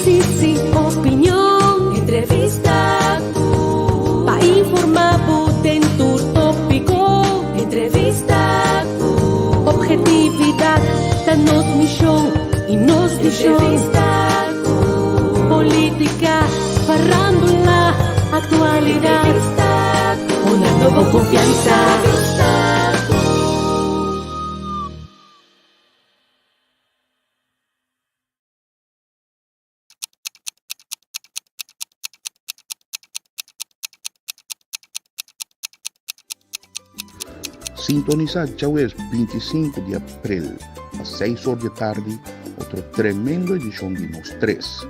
Análisis i opinion. Entrevista ku. Pa informá bo den tur tópiko. Entrevista ku. Objetividat ta nos mishon i nos vishon. Entrevista ku. Polítika, farándula, aktualidat. Entrevista ku. Hunando bo konfiansa. Entrevista ku. Sintonisá djaweps 25 di aprel pa 6 or di tardi otro tremendo edishon di Nos Tres.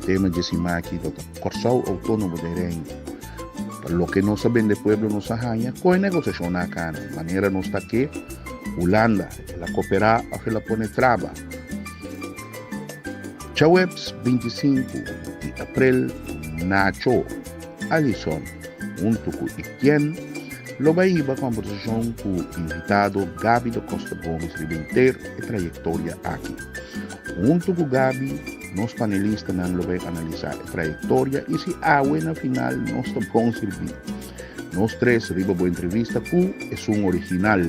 Tema dje siman aki lo ta Kòrsou Outónomo den Reino. Pa loke nos a bende pueblo nos a haña kon e negosiashonnan a kana, manera nos ta ke Hulanda, el a koperá òf el a pone traba. Djaweps 25 di aprel Nacho Allison huntu ku Etienne lo bai hiba kòmbersashon ku invitado Gaby da Costa Gomez riba henter e trayektoria aki. Huntu ku Gaby nos panelistanan lo bai analisá e trayektoria i si awe na final nos ta bon sirbí. Nos tres riba bo entrevista ku esun original.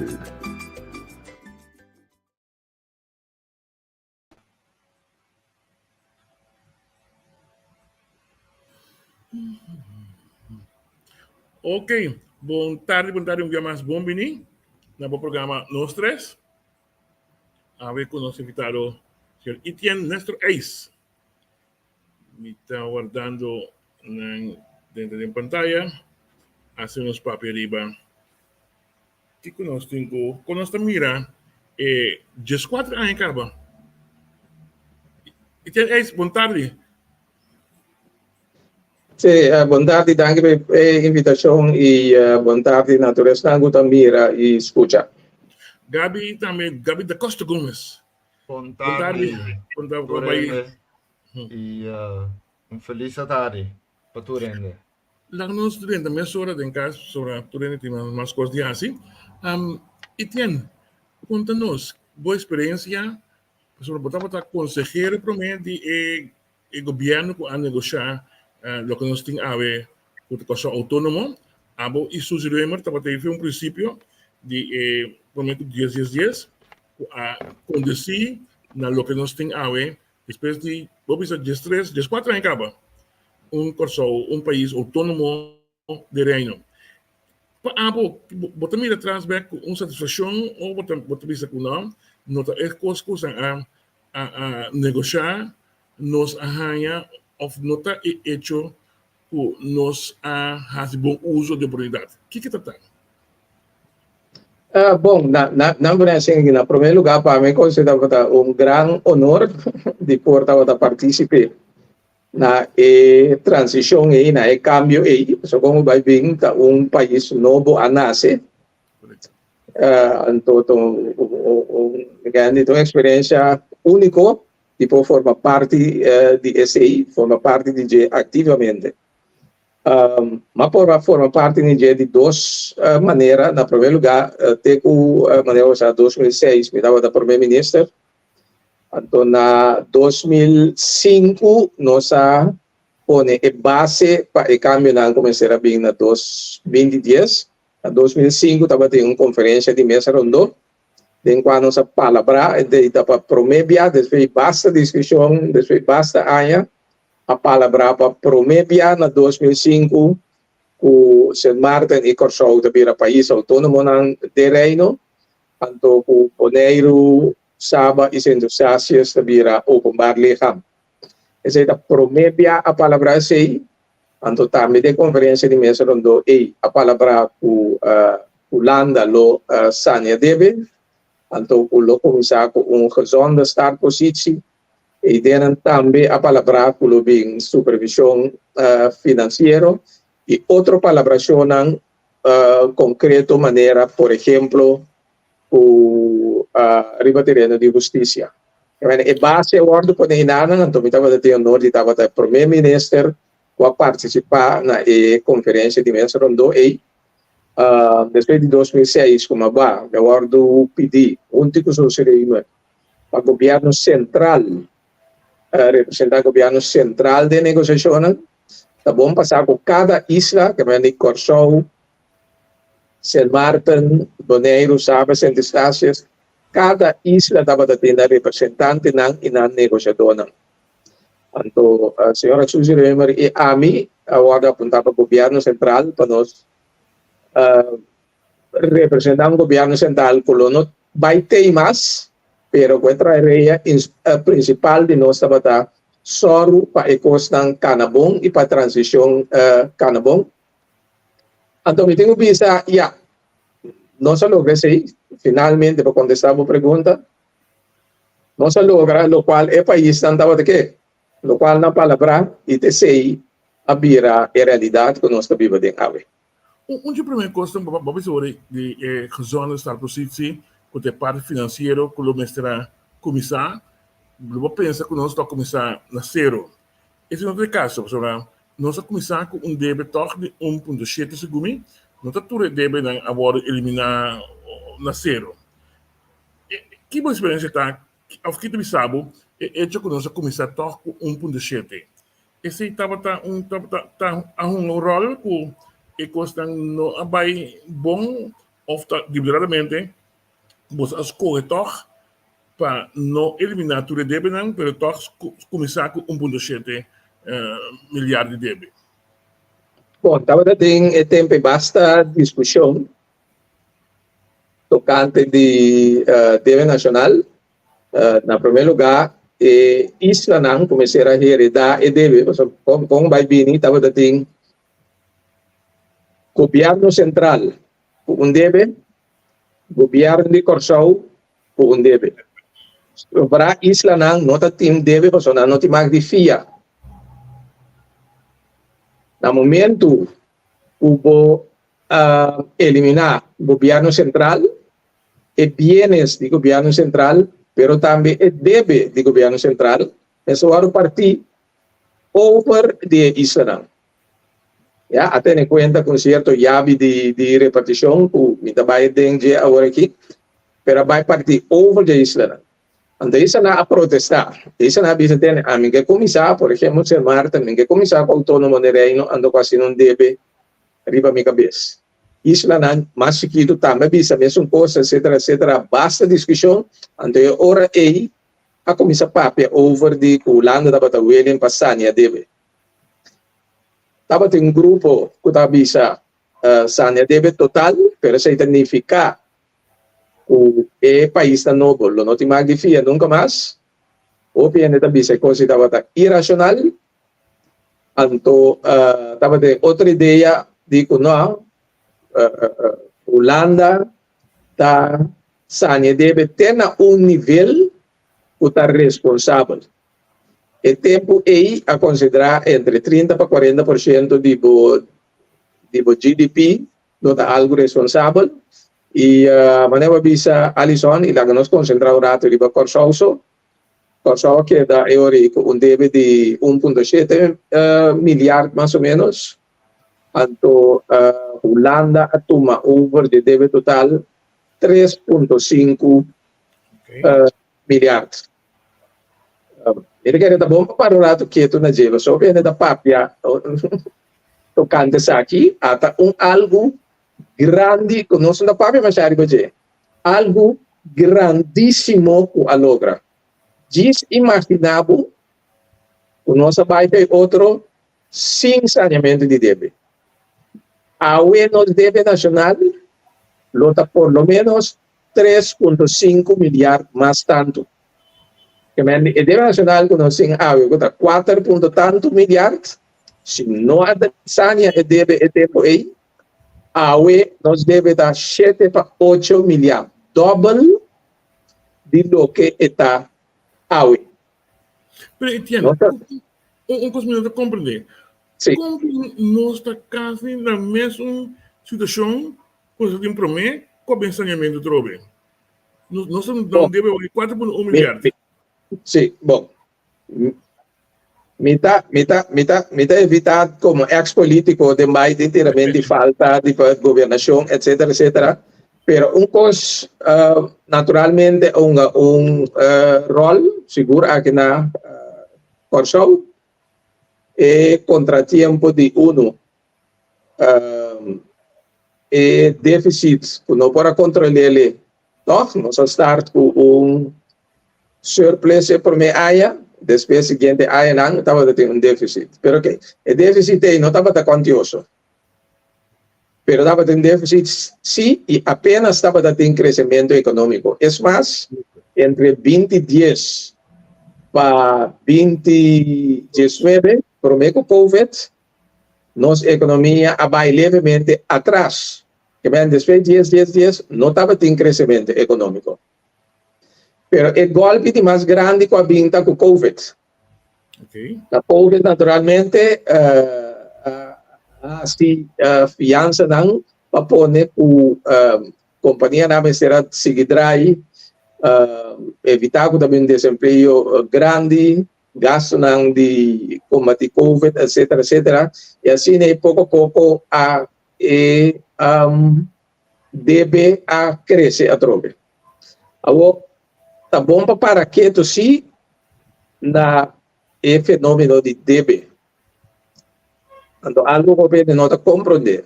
Ok, bon tardi, bon tardi un dia mas. Bon bini na bo programa Nos Tres. Awe ku nos invitado, señor Etienne Nestor Eis. Mi ta wardando nan dentro den pantaya. Asina nos papia riba kiko nos tin ku, kon nos ta mira e 14 aña kaba. Etienne Eis, bon tardi. Sí, bon tardi, danki pa e invitashon i bon tardi na tur esnan ku ta mira i skucha. Gaby tambe, Gaby da Costa Gomez. Bon tardi, Bon tardi, tur kon bai? hende i un felis atardi pa tur hende. Laga nos drenta mesora den kas pasobra tur hende tin mas kos di hasi. Etienne, konta nos bo eksperensia pasobra bo tabata konsehero promé di e E gobièrnu ku a negoshá loke nos tin awe ku ta Kòrsou Outónomo, abo i Suzy Römer tabata e un prinsipio di e promé ku dies dies dies ku a kondusí na loke nos tin awe despues di bo bisa 13, 14 aña kaba un Kòrsou, un pais outónomo di Reino. Pa abo, bo ta mira atras bek ku un satisfakshon o bo ta bo ta bisa ku no, no ta e kos ku nan a a a negoshá, nos a haña òf no ta e echo ku nos a hasi bon uso di oportunidat. Kiko ta ta? Bon, na na na na promé lugá pa mi konsiderá tabata un gran honor di por tabata partísipe na e transishon ei, na e kambio ei, pasobra kon ku bai bin ta un pais nobo a nase, anto ta un un eksperensia úniko di por forma parti di esei, forma parti di dje aktivamente. M'a por a forma parti di dje di dos manera, na promé lugá te ku manera bo sa 2006 mi tabata promé minister, Anto na 2005 nos a pone e base pa e kambionan ku mester a bin na 2010. Na 2005 tabatin un konferensia di mesa rondó den kua nos a palabrá, e ta pa promé bia despues di basta diskushon, despues di basta aña, a palabrá pa promé bia na 2005 ku Sint Maarten i Kòrsou ta bira pais outónomonan den Reino. Anto ku Boneiru, Saba i Sint Eustatius ta bira openbaar lichaam. Esei ta promé bia a palabrá esei, anto tambe den konferensia di mesa rondó ei a palabrá ku Hulanda lo sania debe, anto ku lo kuminsá ku un gezonde startpositie. E ideanan tambe a palabrá ku lo bin supervishon finansiero i otro palabrashonnan konkreto manera por ehemplo ku riba tereno di hustisia. E base a wòrdu pone enanan, anto mi tabata tin honor di tabata e prome minister ku a partisipá na e konferensia di mesa rondó ei. Despues di 2006 ku mi a ba, mi a wòrdu pidi huntu ku Suzy Römer pa gobièrnu sentral. representá gobièrnu sentral den negosiashonnan. Ta bon pa sa ku kada isla, ke men di Kòrsou, Sint Maarten, Boneiru, Saba, Sint Eustatius, kada isla tabata tin nan representantenan i nan negosiadónan. Anto señora Suzy Römer i ami a wòrdu apuntá pa gobièrnu sentral pa nos representá un gobièrnu sentral ku lo no bai tei mas, pero ku e tarea prinsipal di nos tabata sòru pa e kosnan kana bon i pa transishon kana bon. Anto mi tin ku bisa, ya, nos a logra esei, finalmente pa kontestá bo pregunta, nos a logra lokual e paisnan tabata ke, lokual nan palabrá i ta esei a bira e realidat ku nos ta biba den awe. Un dje promé kosnan bo a bisa ora di e gezonde startpositie ku ta e parti finansiero ku lo mester a kuminsá, lo bo pensa ku nos lo a kuminsá na sero. Esei no ta e kaso pasobra nos a kuminsá ku un debe tòg di un punto shete segun mi, no ta tur e debenan a wòrdu eliminá na sero. Ki bo eksperensia ta òf ki ta bisa bo e echo ku nos a kuminsá tòg ku un punto shete? Esei tabata un tabata ta a hunga un ròl ku e kosnan no a bai bon òf ta deliberadamente boso a skohe tòg pa no eliminá tur e debenan pero tòg kuminsá ku un punto shete milyar di debe. Bon, tabata den e tempu ei basta diskushon tokante di debe nashonal. Na promé lugá e islanan ku mester a heredá e debe, pasobra kon kon bai bini tabata tin gobièrnu sentral ku un debe, gobièrnu di Kòrsou ku un debe. Sobrá islanan no ta tin debe pasobra nan no tin mag di fia. Na momentu ku bo a eliminá gobièrnu sentral, e bienes di gobièrnu sentral, pero tambe e debe di gobièrnu sentral, mester wòrdu partí over di e islanan. Ya, a tene kuenta ku un sierto yabi di di repartishon ku mi ta bai den dje awor aki, pero a bai partí over di e islanan. Anto e islanan a protestá. E islanan a bisa, Tene, ami ke kuminsá, por ehempel, Sint Maarten, mi ke kuminsá ku outónomo den Reino, anto ku asina un debe riba mi kabes. Islanan mas chikitu tambe a bisa mesun kos, etcetera, etcetera. Basta diskushon, anto e ora ei a kuminsá papia over di ku Hulanda tabata willing pa sania debe. Tabatin un grupo ku ta bisa sania debe total, pero esei ta nifiká ku e paisnan nobo lo no tin mag di fia nunka mas. Hopi hende ta bisa e kos ei tabata irashonal. Anto tabatin otro idea di ku no, Hulanda ta sania debe te na un nivel ku ta responsabel. E tempu ei a konsiderá entre trinta pa kuarenta por shento di bo di bo GDP no ta algu responsabel. I manera bo a bisa Alison i laga nos konsentrá un ratu riba Kòrsou so. Kòrsou a keda e ora ei ku un debe di un punto shete milyard mas o ménos. Anto Hulanda a tuma over di debe total 3.5 milyard. Mi ta kere ta bon pa para un ratu ketu na dje, pasobra hende ta papia tokante esaki, ata un algu grandi ku nos no ta papia masha riba dje. Algu grandísimo ku a logra. Djis imaginá bo ku nos a bai pa e otro sin saneamentu di debe. Awe nos debe nashonal lo ta por lo ménos 3.5 milyard mas tantu. E debe nashonal ku nos tin awe ku ta kuater punto tantu milyard, si no a sania e debe e tempu ei, Awe nos debe ta shete pa ocho milyar, dòbel di loke e ta awe. Pero Etienne, un kos mi no ta komprendé. Sí. Kon ku nos ta kasi na mesun situashon ku nos ta tin promé ku a bin saneamentu atrobe? Nos ta un debe di 4.1 milyar. Sí, bon. Mi ta, mi ta, mi ta, mi ta evitá komo ex polítiko den bai den tirament di falta di gobernashon etcetera etcetera pero un kos naturalmente a hunga un ròl sigur aki na. Kòrsou, e kontratiempo di unu, e défisit ku no por a kontrol'é tòg, nos a start ku un surplus e promé aña, despues siguiente añanan tabata tin un défisit. Pero oke, e défisit ei no tabata kuantioso. Pero tabata tin défisit sí i apenas tabata tin kresementu ekonómiko. Es mas, entre binti dies pa binti diesnuebe, promé ku Covid, nos ekonomia a bai levemente atras. Ke men despues dies dies dies no tabatin kresementu ekonómiko. Pero e gòlpi di mas grandi ku a bin ta ku Covid. Okay. Na Covid naturalmente uh, a hasi uh, fiansanan pa pone ku uh, kompanianan mester a sigui draai, uh, evitá ku ta bin desempleo grandi, gastonan di kombatí Covid, etcetera, etcetera. I asina e poko poko a e um, debe a krese atrobe. Awor, ta bon pa para ketu sí na e fenomeno di debe. Anto algu ku hende no ta komprondé.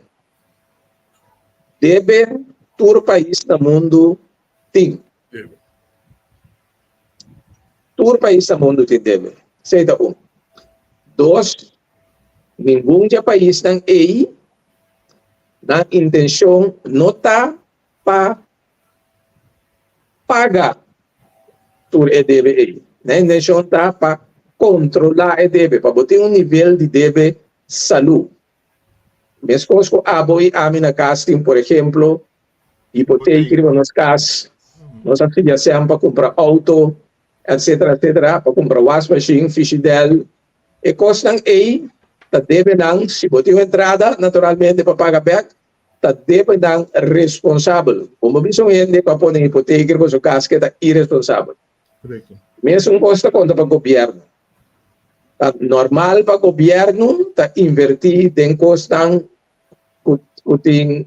Debe tur pais na mundu tin. Tur pais na mundu tin debe. Esei ta un. Dos, ningun dje paisnan ei nan intenshon no ta pa paga tur e debe ei. Nan intenshon ta pa kontrolá e debe, pa bo tin un nivel di debe salú. Meskos ku abo i ami na kas tin, por ehemplo, hipoteka riba nos kas, nos a fia sèn pa kumpra outo, etsetera, etsetera, pa kumpra wasmashin, fishidèl. E kosnan ei ta debenan, si bo tin un entrada, naturalmente pa paga bèk, ta debenan responsabel. Bo no bisa un hende ku a pone hipoteka riba su kas ke ta iresponsabel. Mesun kos ta konta pa gobièrnu. Ta normal pa gobièrnu ta invertí den kosnan ku ku tin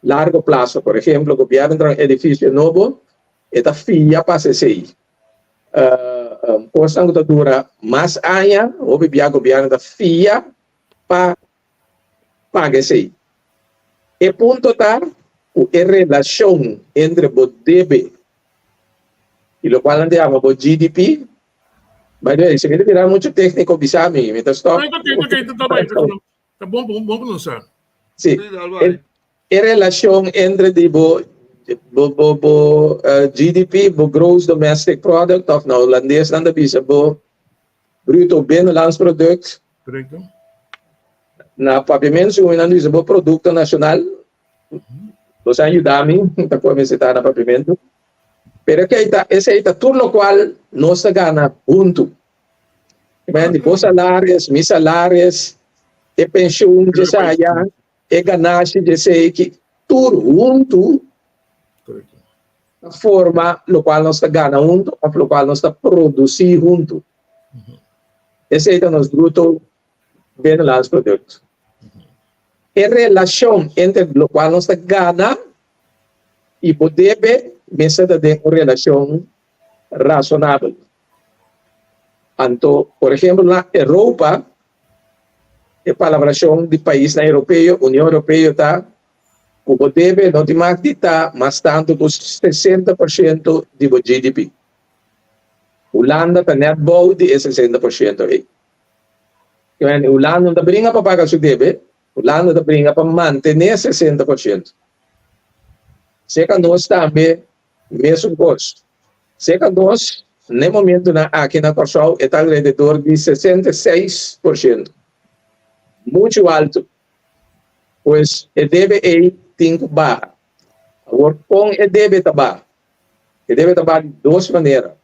largo plaso. Por ehemplo, gobièrnu traha un edifisio nobo, e ta fia pa esei. Kosnan ku ta dura mas aña, hopi bia gobièrnu ta fia pa paga esei. E punto ta ku e relashon entre bo debe i lokual nan ta yama bo GDP, by the way, si mi ta bira muchu tékniko bisa mi, mi ta stòp. No, ta oké, ta oké, ta bai, ta bon, bon pa nos sa. Sí, e relashon entre di bo bo bo bo GDP, bo gross domestic product, òf na hulandes nan ta bisa bo Bruto Binnenlands Product. Correcto. Na Papiamentu nan bisa bo Producto Nacional. Bo sa yuda mi, ta por mester ta na Papiamentu. Pero esei ta, esei ta tur locual nos ta gana huntu. Men di bo salaris, mi salaris, e pensioen dje saya, e ganashi dje esei, tur huntu. Correcto. Ta forma lokual nos ta gana huntu òf lokual nos ta produsí huntu. Esei ta nos bruto binnenlands product. E relashon entre lokual nos ta gana i bo debe mester ta den un relashon rasonabel. Anto, por ehempel, na Europa, e palabrashon di paisnan europeo, Union Europeo ta ku bo debe no tin mag di ta mas tantu ku 60% di bo GDP. Hulanda ta nèt bou di e 60% ei. Hulanda no ta bringa pa paga su debe, Hulanda ta bringa pa mantené 60%. Serka nos tambe mesun kos. Serka nos, n'e momentunan aki na Kòrsou e ta alrededor di 66%. Muchu altu. Pues e debe ei tin ku baha. Awor kon e debe ta baha? E debe ta baha di dos manera.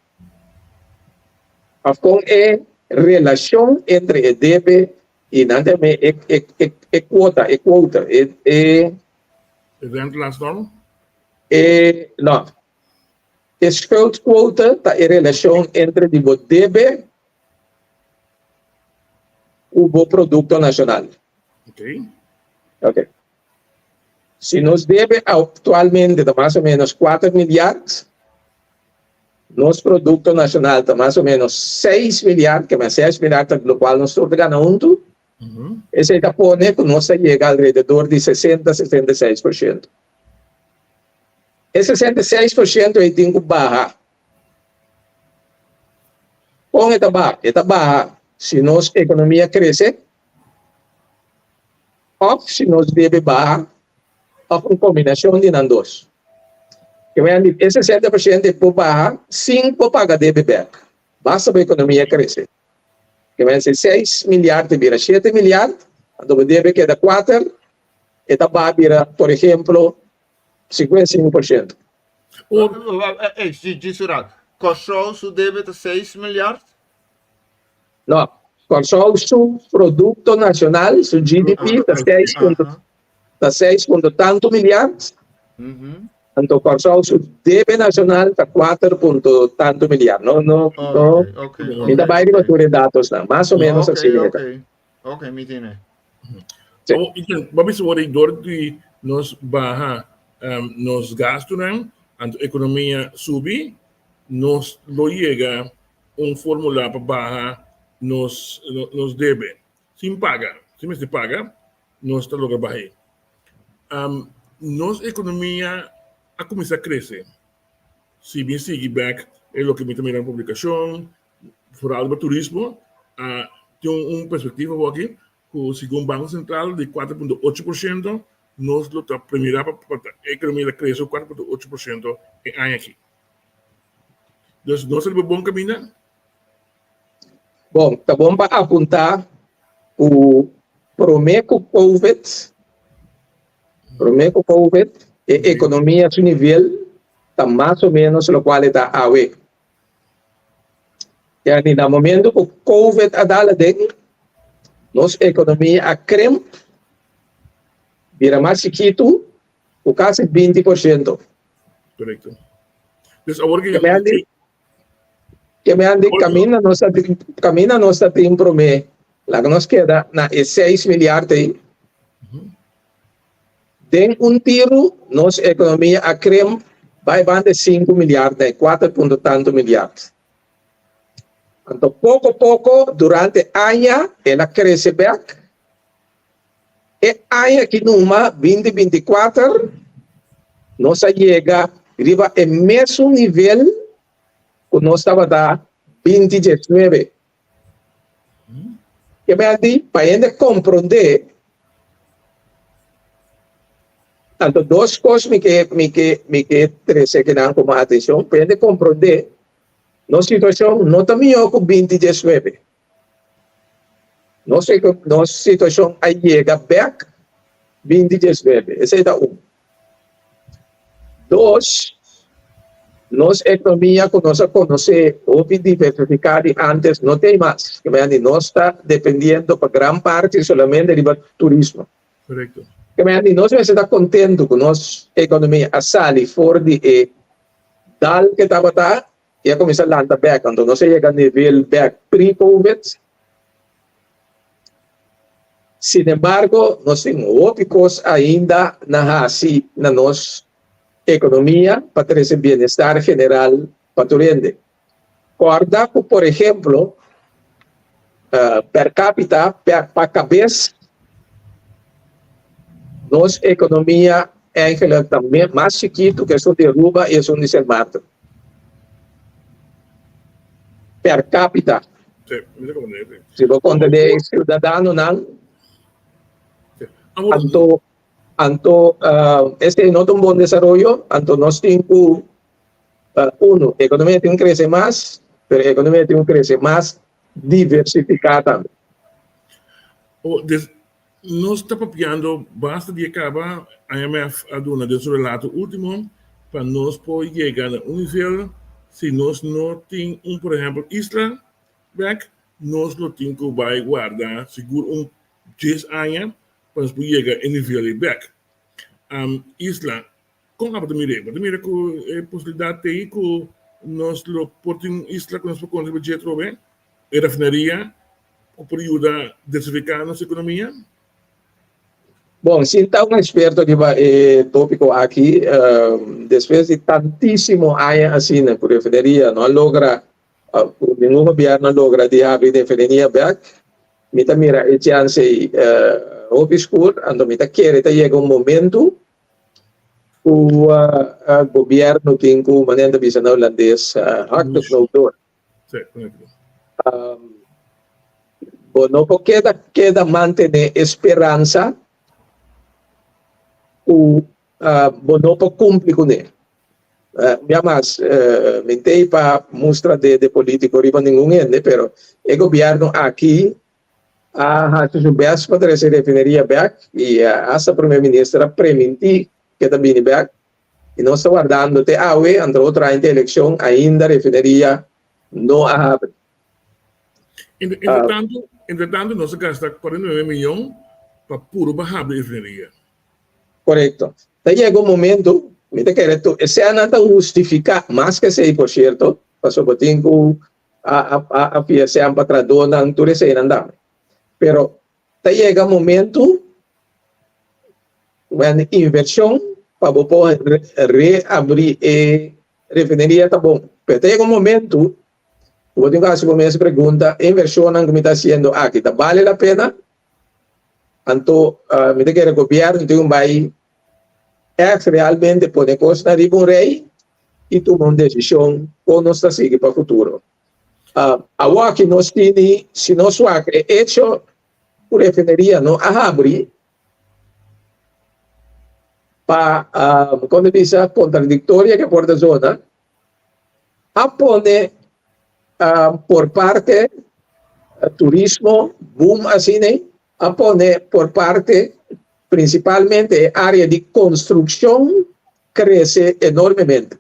Òf kon e relashon entre e debe i nan ta yama e e e e kuota, e quota, e e E rentelansnorm? E no. E schuldquote ta e relashon entre di bo debe ku bo produkto nashonal. Okay. Ok. Si nos debe aktualmente ta mas o menos kuater milyard. Nos produkto nashonal ta mas o ménos seis milyard, ke men seis milyard ta lokual nos tur ta gana huntu. Esei ta pone ku nos ta yega alrededor di sesenta, 66%. E 66% ei tin ku baha. Kon e ta baha? E ta baha si nos ekonomia krese òf si nos debe baha òf un kombinashon di nan dos. Ke manera di e 60% ei por baha sin por paga debe bèk. Basta bo ekonomia krese. Ke manera si seis milyard ta bira shete milyard, anto bo debe keda kuater, e ta baha bira por ehemplo 55%. Ey, si Gisurad, Kòrsou su debe ta seis milyard? No, Kòrsou su produkto nashonal, su GDP, ta seis punto ta seis punto tantu milyard. Anto Kòrsou su debe nashonal ta kuater punto tantu milyard. No, no, no, mi ta bai riba tur e datosnan. Mas o ménos asina e ta. Ok, mi tine. Sí. Oh, ba bisa word door di nos baha nos gastunan, anto ekonomia subi, nos lo yega un formula pa baha nos nos debe. Sin paga, sin mester paga, nos ta logra bah'é. Nos ekonomia a kuminsá krese. Si mi sigui bèk e loke mi ta mira na publikashon, Foral riba turismo a tin un perspectiva awor aki cu segun Banco Central di 4.8% nos lo ta premira pa e economia ta crece 4.8% e aña aki. Dus nos ta riba bon caminda. Bon, ta bon pa apunta cu prome cu Covid, prome cu Covid e economia su nivel ta mas o menos locual e ta awe. Yani na momento ku Covid a dal aden, nos ekonomia a krimp, bira mas chikitu ku kasi 20%. Korekto. Dus awor ke me andi ke me andi kaminda nos ta tin kaminda nos ta tin promé laga nos keda na e 6 milyard ei. Den un tiru nos ekonomia a krimp bai banda e sinku milyard na e kuater punto tantu milyard. Anto poko poko durante aña el a krese bèk. E aña aki numa, 2024, nos a yega riba e mesun nivel ku nos tabata 2019. Ke me a di pa hende komprondé anto dos kos mi ke mi ke mi ke trese kinan komo atenshon pa hende komprondé nos situashon no ta mihó ku 2019. Nos nos situashon a yega bèk 2019 esei ta un. Dos, nos ekonomia ku nos a konosé hopi diversifiká di ántes no t'ei mas. Ke manera di nos ta dependiendo pa gran parti solamente riba turismo. Korekto. Ke manera di nos mester ta kontentu ku nos ekonomia a sali for di e dal ke tabata i a kuminsá lanta bèk. Anto nos a yega nivel bèk pre-covid. Sinembargo, nos tin hopi kos ainda na hasi na nos ekonomia pa trese bienestar general pa tur hende. Kòrda ku, por ehemplo, per kapita, pa kabes, nos ekonomia eigenlijk ta mas chikitu ku esun di Aruba i esun di Sint Maarten. Per kapita. Si bo konta di e siudadanonan, anto anto esei no ta un bon desaroyo, anto nos tin ku uno, ekonomia tin ku krese mas, pero ekonomia tin ku krese mas diversifiká tambe. Nos ta papiando basta di e kaba, IMF a duna den su relato ultimo, pa nos por yega na un nivel, si nos no tin un por ehempel isla bek, nos lo tin ku bai warda sigur un dies aña pa nos por yega e nivel ei bek. Isla, kon abo ta mir'é? Bo ta mira ku e posibilidat t'ei ku nos lo por tin un isla ku nos por konta riba dje atrobe? E rafineria ku por yuda diversifiká nos ekonomia? Bon, sin ta un eksperto riba e tópiko aki, despues di tantísimo aña asina ku refineria no a logra, ku ningun gobièrnu a logra di habri refineria bèk, mi ta mira e chèns ei hopi skur, anto mi ta kere ta yega un momentu ku gobièrnu tin ku, manera nan ta bisa na hulandes, hak de knoop door. Bo no por keda keda mantené e speransa ku bo no por kumpli kuné. Un mas, mi t'ei pa mustra dede polítiko riba ningun hende, pero e gobièrnu aki a hasi su bèst pa trese refineria bèk i asta Prome Minister a primintí ke ta bini bèk. I nos ta wardando te awe, anto otro aña tin elekshon, ainda refineria no a habri. Entretanto, entretanto nos a gasta 49 miyon pa puro pa habri refineria. Korekto. Ta yega un momento, mi ta kere tur e seanan ta hustifiká, mas ke esei por sierto, pasobra bo tin ku a a fia sean pa trahadónan, tur eseinan tambe. Pero Ta yega momento wen inversion pa bo por reabri e refineria ta bon, pero ta yega un momento ku bo tin ku hasi bo mes pregunta, e inversionnan ku mi ta hasiendo aki ta bale la pena? Anto mi ta kere gobierno tin un bai ègt realmente pone kosnan riba un rei i tuma un desishon kon nos ta sigui pa futuro. Awor aki nos tini, si nos wak e echo ku refineria no a habri pa, kon ta bisa, kontradiktoria ke por ta zona, a pone por parte turismo boom asina ei, a pone por parte prinsipalmente e área di konstrukshon krese enormemente.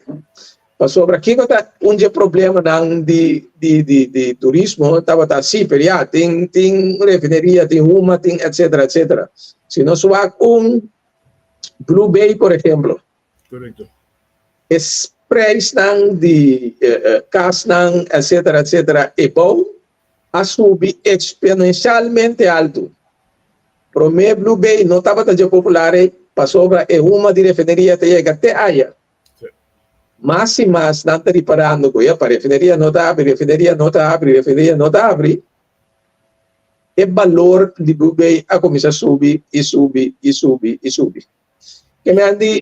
Pasobra kiko ta un dje problemanan di di di di turismo tabata si, pero ya tin tin refineria, tin huma, tin etcetera etcetera. Si nos wak un Blue Bay por ehemplo. Correcto. E prijsnan di kasnan etcetera etcetera e bou a subi eksponensialmente altu. Promé Blue Bay no tabata dje popular ei pasobra e huma di refineria ta yega te aya. Mas i mas nan ta riparando ku epa, refineria no ta habri, refineria no ta habri, refineria no ta habri. E balor di Blue Bay a kuminsá subi i subi i subi i subi. Ke men di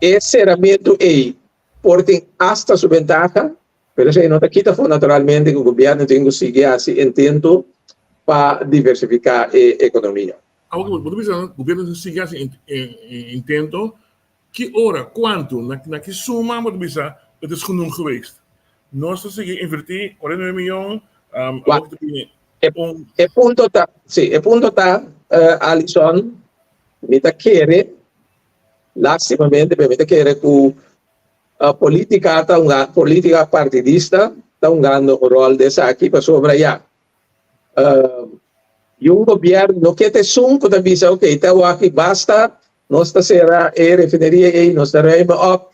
e seramentu ei por tin asta su bentaha, Pero esei no ta kita afó naturalmente ku gobièrnu tin ku sigui hasi intento pa diversifiká e ekonomia. Awor bo ta bisa gobièrnu tin sigui hasi intento, ki ora, kuantu, na ki suma bo ta bisa het is genoeg geweest? Nos ta sigui invertí 49 miyon, awor ta bini un. E punto ta, si, e punto ta, Alison, mi ta kere, lastimamente, pero mi ta kere ku Politica ta hunga, politica partidista ta hungando un rol den esaki pasobra ya y un gobierno no ke ta esun ku ta bisa ok te awaki basta nos ta sera e refineria ei nos ta ruime op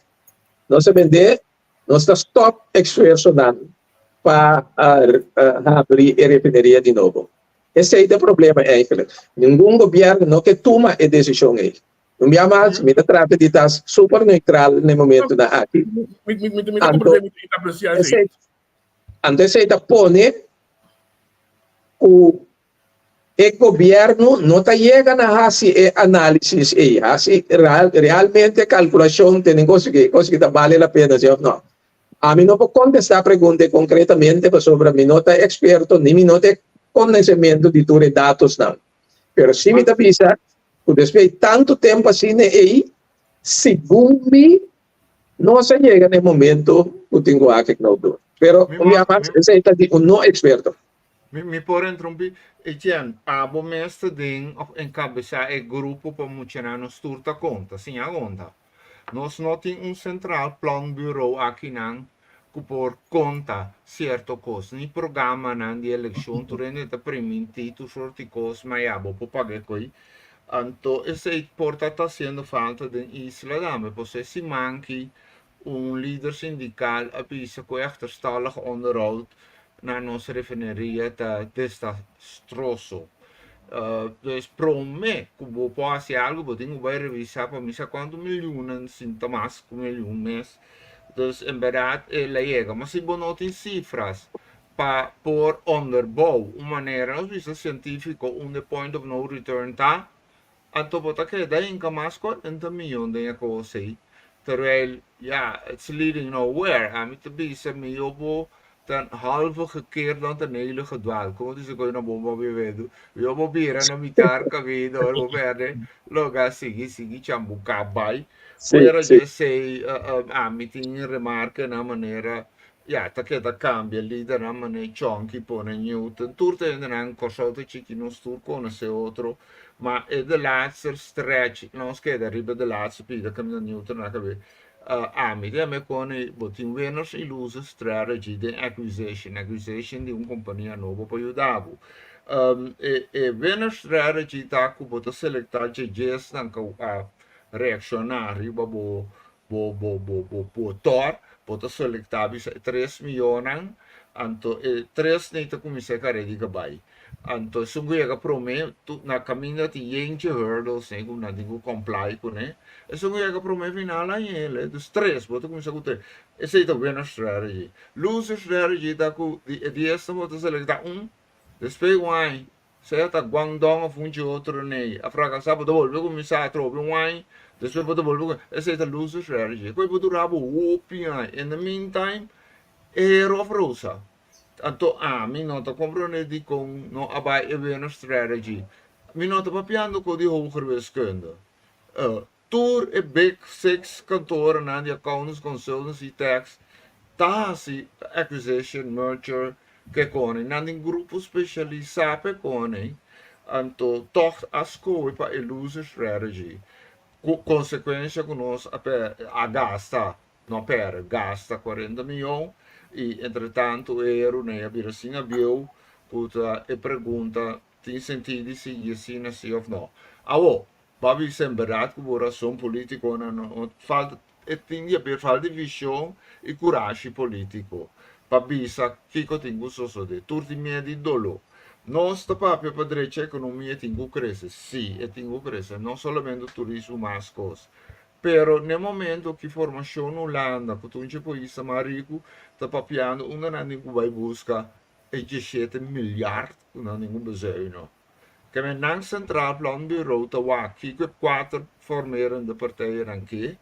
nos ta bende nos ta stop esfuersonan pa habri e refineria di nobo esei ta e problema eigenlijk ningun gobierno no ke tuma e desishon ei. Un bia mas, mi ta trata di ta super neutral na e momentunan aki. Anto, esei, anto esei ta pone ku e gobièrnu no ta yega na hasi e análisis ei, hasi realmente kalkulashon tene kos ki, kos ki ta bale la pena si òf no. Ami no por kontestá pregunta ei konkretamente pasobra mi no ta eksperto ni mi no tin konosementu di tur e datosnan. Pero si mi ta bisa Ku despues di tantu tempu asina ei, segun mi, nos a yega na e momento ku tin ku hak e knoop door. Pero un bia mas, esei ta di un no eksperto. Mi por interrumpí? Etienne, abo mes ta den òf enkabesá e grupo pa muchanan nos tur ta konta, siña konta. Nos no tin un Centraal Planbureau akinan ku por konta sierto kos, ni programanan di elekshon, tur hende ta primintí tur sort di kos, ma ya bo por paga e koi. Anto esei por ta ta hasiendo falta den isla tambe, pasobra e siman aki un lider sindikal a bisa ku e achterstallig onderhoud na nos refineria ta desastroso. Dus promé ku bo por hasi algu bo tin ku bai revisá pa misa kuantu milionnan sin ta mas ku milyon mes. Dus en bèrdat el a yega. Ma si bo no tin sifras pa por onderbouw un manera nos bisa sientífiko unda e point of no return ta, anto bo ta keda hinka mas 40 miyon den e kos ei. Terwijl, ya, it's leading nowhere. Ami ta bisa mihó bo ta halve gekeerd dan ta nele gedwaald. Como dice koe na bomba bebedu? Mihó bo bira na mitar camino ora bo perde loga sigui sigui chambuká bai. Fuera di esei, ami tin remarkenan manera Ya, ta keda kambia lidernan manera Chonky pone Newton. Tur ta hendenan Kòrsou ta chiki, nos tur konosé otro. Ma e de laatste stretch, nos keda riba de laatste pida kaminda Newton a kabe. Ami ta yama e kone bo tin winners i losers strategy den acquisition, acquisition di un kompania nobo pa yuda bo. E e winner strategy ta ku bo ta selektá djedjesnan ku a reakshoná riba bo Bo bo bo bo bo tor, bo ta selektá bisa e tres mihónan, anto e tres nei ta kuminsá e karera di kabai. Anto esun ku yega promé, tu na kaminda tin yentje hurdles nei ku nan tin ku comply kuné. Esun ku yega promé final a yele. Dus tres, bo ta kuminsá ku tres. Esei ta winner strategy. Loser strategy ta ku di e diesnan bo ta selektá un, despues un aña Sea ta Guangdong of un dje otro nei a fracasa bo ta bolbe cuminsa atrobe un aña despues bo ta bolbe cuminsa esey ta loser strategy cu e por dura bo hopi aña in the meantime e hero a frosa anto ami no ta comprende dicon no a bay e winner strategy mi no ta papiando cu di hoger wiskunde Tur e big six kantorennan di accountants, consultants y tax ta hasi acquisition, merger ke kone. Nan tin grupo specialisa p'e kone, anto tog a skohe pa e loser strategy ku konsekuensha ku nos a a gasta, no perde, gasta 40 miyon y entretanto e Runei a bira sin a bieu ku ta e pregunta tin sentido di sigui asina si of no. Awo, Bo a bisa en berdad cu bo razon politiconan no falta e tin di haber falta di vision y curashi politico pa bisa kico tin cu sosode. Tur tin miedo y dolo. Nos ta papia pa drecha economia tin cu crece. Si, e tin cu crece. No solamente turismo mas cos. Pero n'e momento ki formacion Hulanda cu ta un dje paisnan mas rico ta papiando unda nan tin cu bay busca e 17 milyard cu nan tin cu bezuino. Keme nan Centraal Planbureau ta wak kiko e kuater formerende partijennan ke,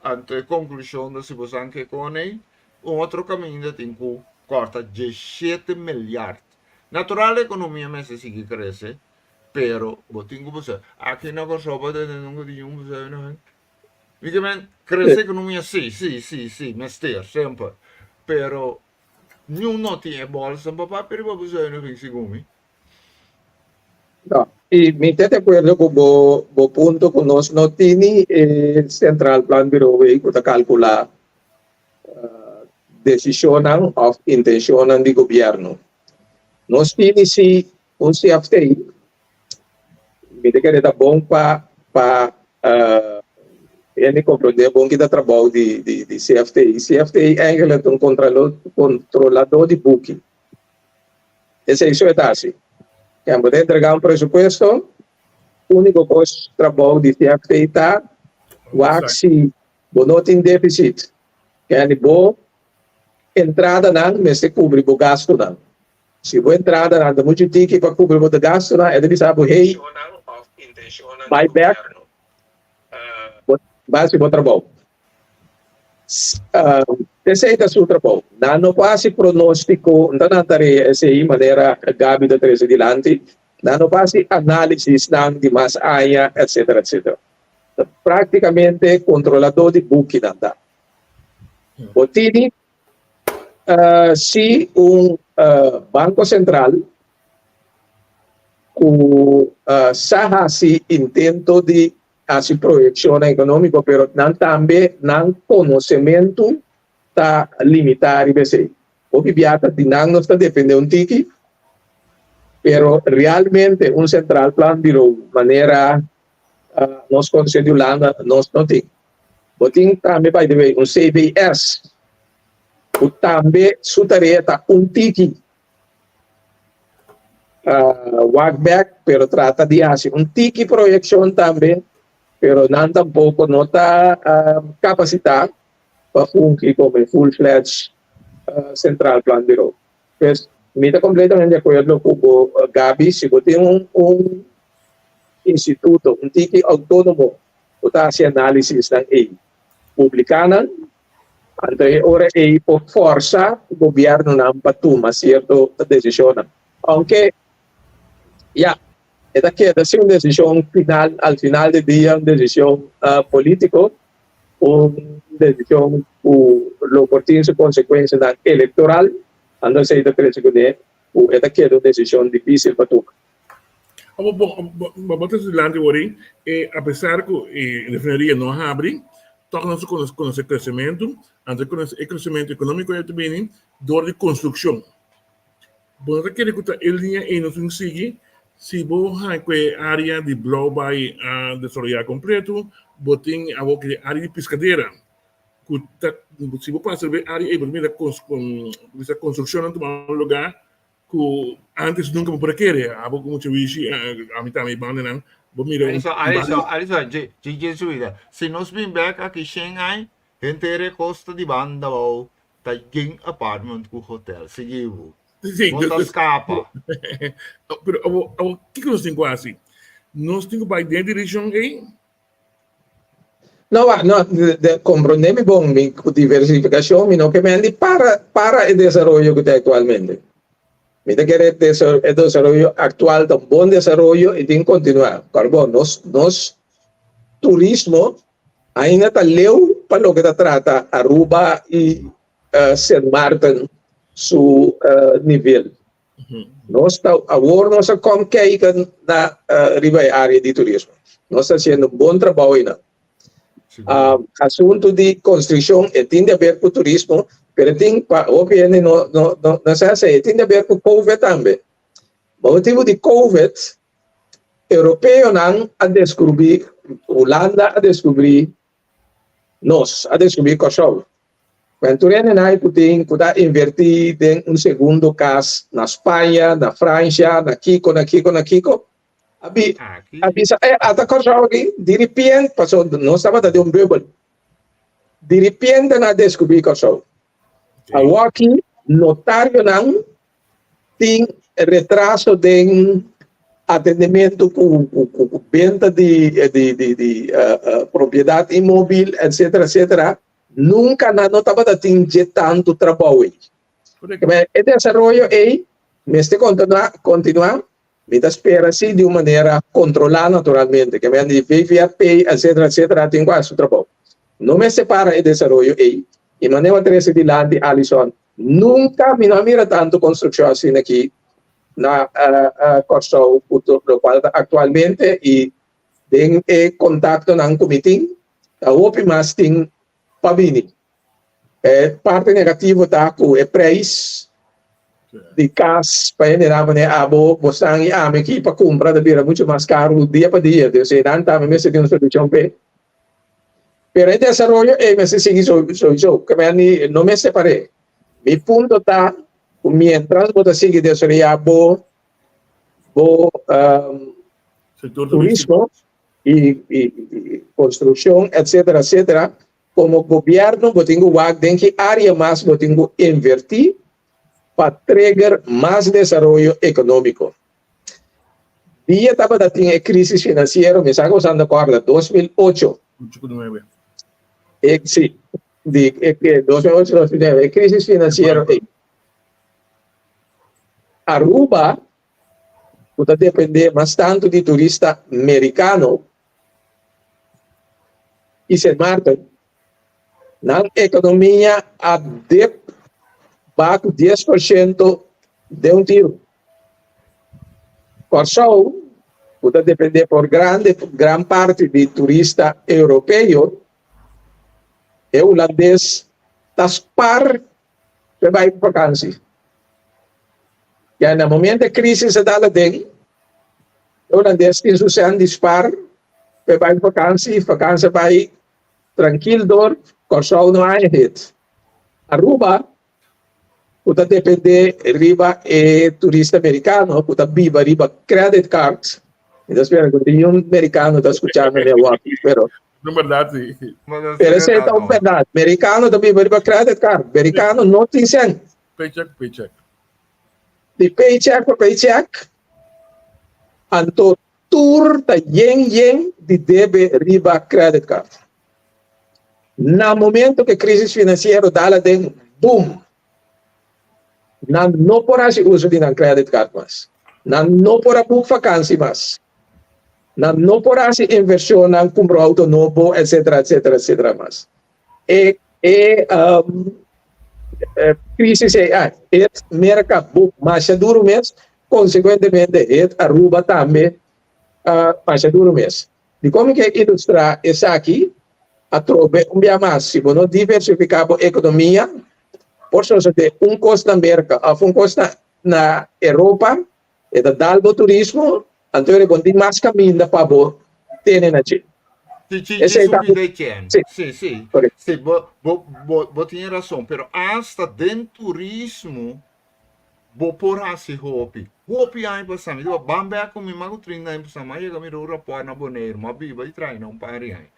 anto e konklushon ta si boso an ke kone, un otro kaminda tin ku kòrta 17 milyard. Natural ekonomia mester sigui krese, pero bo tin ku boso aki na Kòrsou bo ta tende nunka tin un bezuiniging. Mi ke men krese ekonomia si, si, si, si, mester, semper, pero niun no tin e bòlsa pa papia riba bezuiniging segun mi. No, y mi ta de acuerdo cu bo, bo punto cu nos no tini e Centraal Planbureau ey cu ta calcula decisionnan of intencionnan di gobierno. Nos tini si un CFT, mi ta kere ta bon pa pa hende comprende bon kita trabou di di di CFT. CFT eigenlijk ta un controlador di buki. Esei so e ta hasi. Ken bo ta entregá un presupuesto, úniko kos trabou di CFT ta wak si bo no tin défisit. Ken bo entradanan mester kubri bo gastunan. Si bo entradanan ta muchu tiki pa kubri bo gastunan, e ta bisa bo, hey, bai bèk, bo bai hasi bo trabou. Esei ta su trabou. Nan no por hasi pronóstiko, no ta nan tarea esei, manera Gaby ta trese dilanti. Nan no por hasi análisisnan di mas aña, etcétera, etcétera. Ta práktikamente kontroladó di bukinan ta. Bo tini si un Banko Sentral ku sa hasi intento di hasi proyekshonnan ekonómiko, pero nan tambe nan konosementu ta limitá riba esei. Hopi bia ta di nan nos ta defendé un tiki, pero realmente un Centraal Planbureau manera nos konosé di Hulanda nos no tin. Bo tin tambe by the way un CBS ku tambe su tarea ta un tiki. Wak bek, pero trata di hasi un tiki proyekshon tambe, pero nan tampoko no ta kapasitá pa fungi komo e full-fledged Centraal Planbureau. Pues mi ta kompletamente di akuerdo ku bo Gaby, si bo tin un un instituto, un tiki outónomo ku ta hasi análisisnan ei, publiká nan, anto e ora ei por fòrsa gobièrnunan pa tuma sierto desishonnan. Aunke, ya, e ta keda sin un desishon final, al final di dia un desishon polítiko, un desishon ku lo por tin su konsekuensianan elektoral, anto esei ta trese kuné ku e ta keda un desishon difísil pa tuma. Bo bo bo ta dilanti wori e apesar ku e refineria no a habri, tòg nos a konosé kresementu, anto e kresementu ekonómiko ei ta bini dor di konstrukshon. Bo no ta kere ku ta e liña ei nos tin sigui? Si bo haña ku e área di Blauwbaai a desaroyá kompletu, bo tin awor ku e área di Piskadera ku ta si bo pasa riba e área ei bo ta mira bisa konstrukshonnan tuma lugá ku ántes nunka bo por a kere. Abo ku mucha wishi, ami tambe e bandanan, bo mira un Alison, Alison, Alison, dje, dje, dje suida. Si nos bin bek aki shen ai, henter e kosta di banda bou Ta yen apartment ku hotel. Sigui bo. Sí, Bo ta skapa. Pero abo, abo, kiko nos tin ku hasi? Nos tin ku bai den direkshon ei? No, wak, no, de, de, komprondé mi bon, mi ku diversifikashon mi no ke men di para, para e desaroyo ku ta aktualmente. Mi ta kere e desaroyo aktual ta un bon desaroyo i tin kontinuá. Kòrda bon, nos, nos turismo Ainda ta leu pa loke ta trata Aruba y Sint Maarten su nivel. Nos ta awor nos a kom kijken na riba e area di turismo. Nos ta haciendo un bon trabou einan. Asunto di construccion e tin di haber cu turismo, pero e tin pa hopi hende no no no sa esey, e tin di haber cu Covid tambe. Pa motibo di Covid Europeonan a descubri, Hulanda a descubri nos, a descubri Kòrsou. Wen tur hendenan ku tin ku ta inverti den un segundo kas na Spaña, na Francia, na kiko, na kiko, na kiko, a bi a bisa e ata Kòrsou aki diripiente, pasobra nos tabata den un bubble, diripiente nan a descubri Kòrsou. Awoki notarionan tin retraso den atendementu ku benta di propiedat inmóbil etcetera etcetera nunka nan no tabata tin dje tantu trabou ei. E desaroyo ei mester kontinuá kontinuá mi ta spera si di un manera kontrolá naturalmente ke men di VVRP etcetera etcetera tin ku hasi su trabou. No mester para e desaroyo ei i manera bo a trese dilanti Alison Nunka mi no a mira tantu konstrukshon asina aki na Kòrsou ku lokual ta aktualmente i den e kontaktonan ku mi tin ta hopi mas tin pa bini. E parti negativo ta ku e preis di kas pa hende nan manera abo, bosan i ami aki pa kumpra ta bira muchu mas karu dia pa dia. Dus einan tambe mester tin un solushon p'e. Pero e desaroyo ei mester sigui souiso, ke men ni no mester par'é. Mi punto ta ku mientras bo ta sigui desaroyá bo bo turismo i i konstrukshon etcetera etcetera, komo gobièrnu bo tin ku wak den ki área mas bo tin ku invertí pa trigger mas desaroyo ekonómiko. Dia tabata tin e crisis financiero, mi sa cu boso ta corda, 2008. Ocho cu nuebe. E, si, di e, e 2008, 2009, e crisis financiero ei. Aruba, cu ta depende mas tanto di turista mericano y Sint Maarten, Nan ekonomia a dip baku 10% den un tiru. Kòrsou, ku ta dependé por grande gran parti di turista europeo, e hulandes ta spar p'e bai vakansi. Ya na momento e krisis a dal aden, e hulandes tin su sèn di spar p'e bai vakansi, vakansi a bai Trankil dor Kòrsou no haña hit. Aruba. ku ta dependé riba e turista merikano ku ta biba riba credit cards. Mi ta spera ku ningun merikano ta skucha mi awor, pero No bèrdat si. Pero esei ta un bèrdat. Merikano ta biba riba credit card. Merikano no tin sèn. Paycheck paycheck. Di paycheck pa paycheck. Anto tur ta yen yen di debe riba credit card. Na momento ku e crisis financiero dal aden, boom! Nan no por hasi uso di nan credit card mas. Nan no por a boek vakansi mas. Nan no por hasi inversionnan, kumpra auto nobo, etcetera, etcetera, etcetera mas. E e um, crisis ei a hit Merca boek masha duro mes, consecuentemente hit Aruba tambe uh, masha duro mes. Dikon mi ke ilustrá esaki? Atrobe un bia mas, si bo no diversifiká bo ekonomia, por sosodé un kos na Merka òf un kos na na Europa, e ta dal bo turismo, anto e bo no tin mas kaminda pa bo tene na dje. Sí, sí, Esei ta subida Etienne. Sí. Sí, sí. Correcto. Sí, bo, bo, bo, bo tin razón, pero hasta den turismo Bo por hasi hopi. Hopi aña pasá, mi tabata ban bek ku mi mas ku trinta aña pasá, mi a yega mira un rapòrt na Boneiru, mi a biba i traha na un par di aña,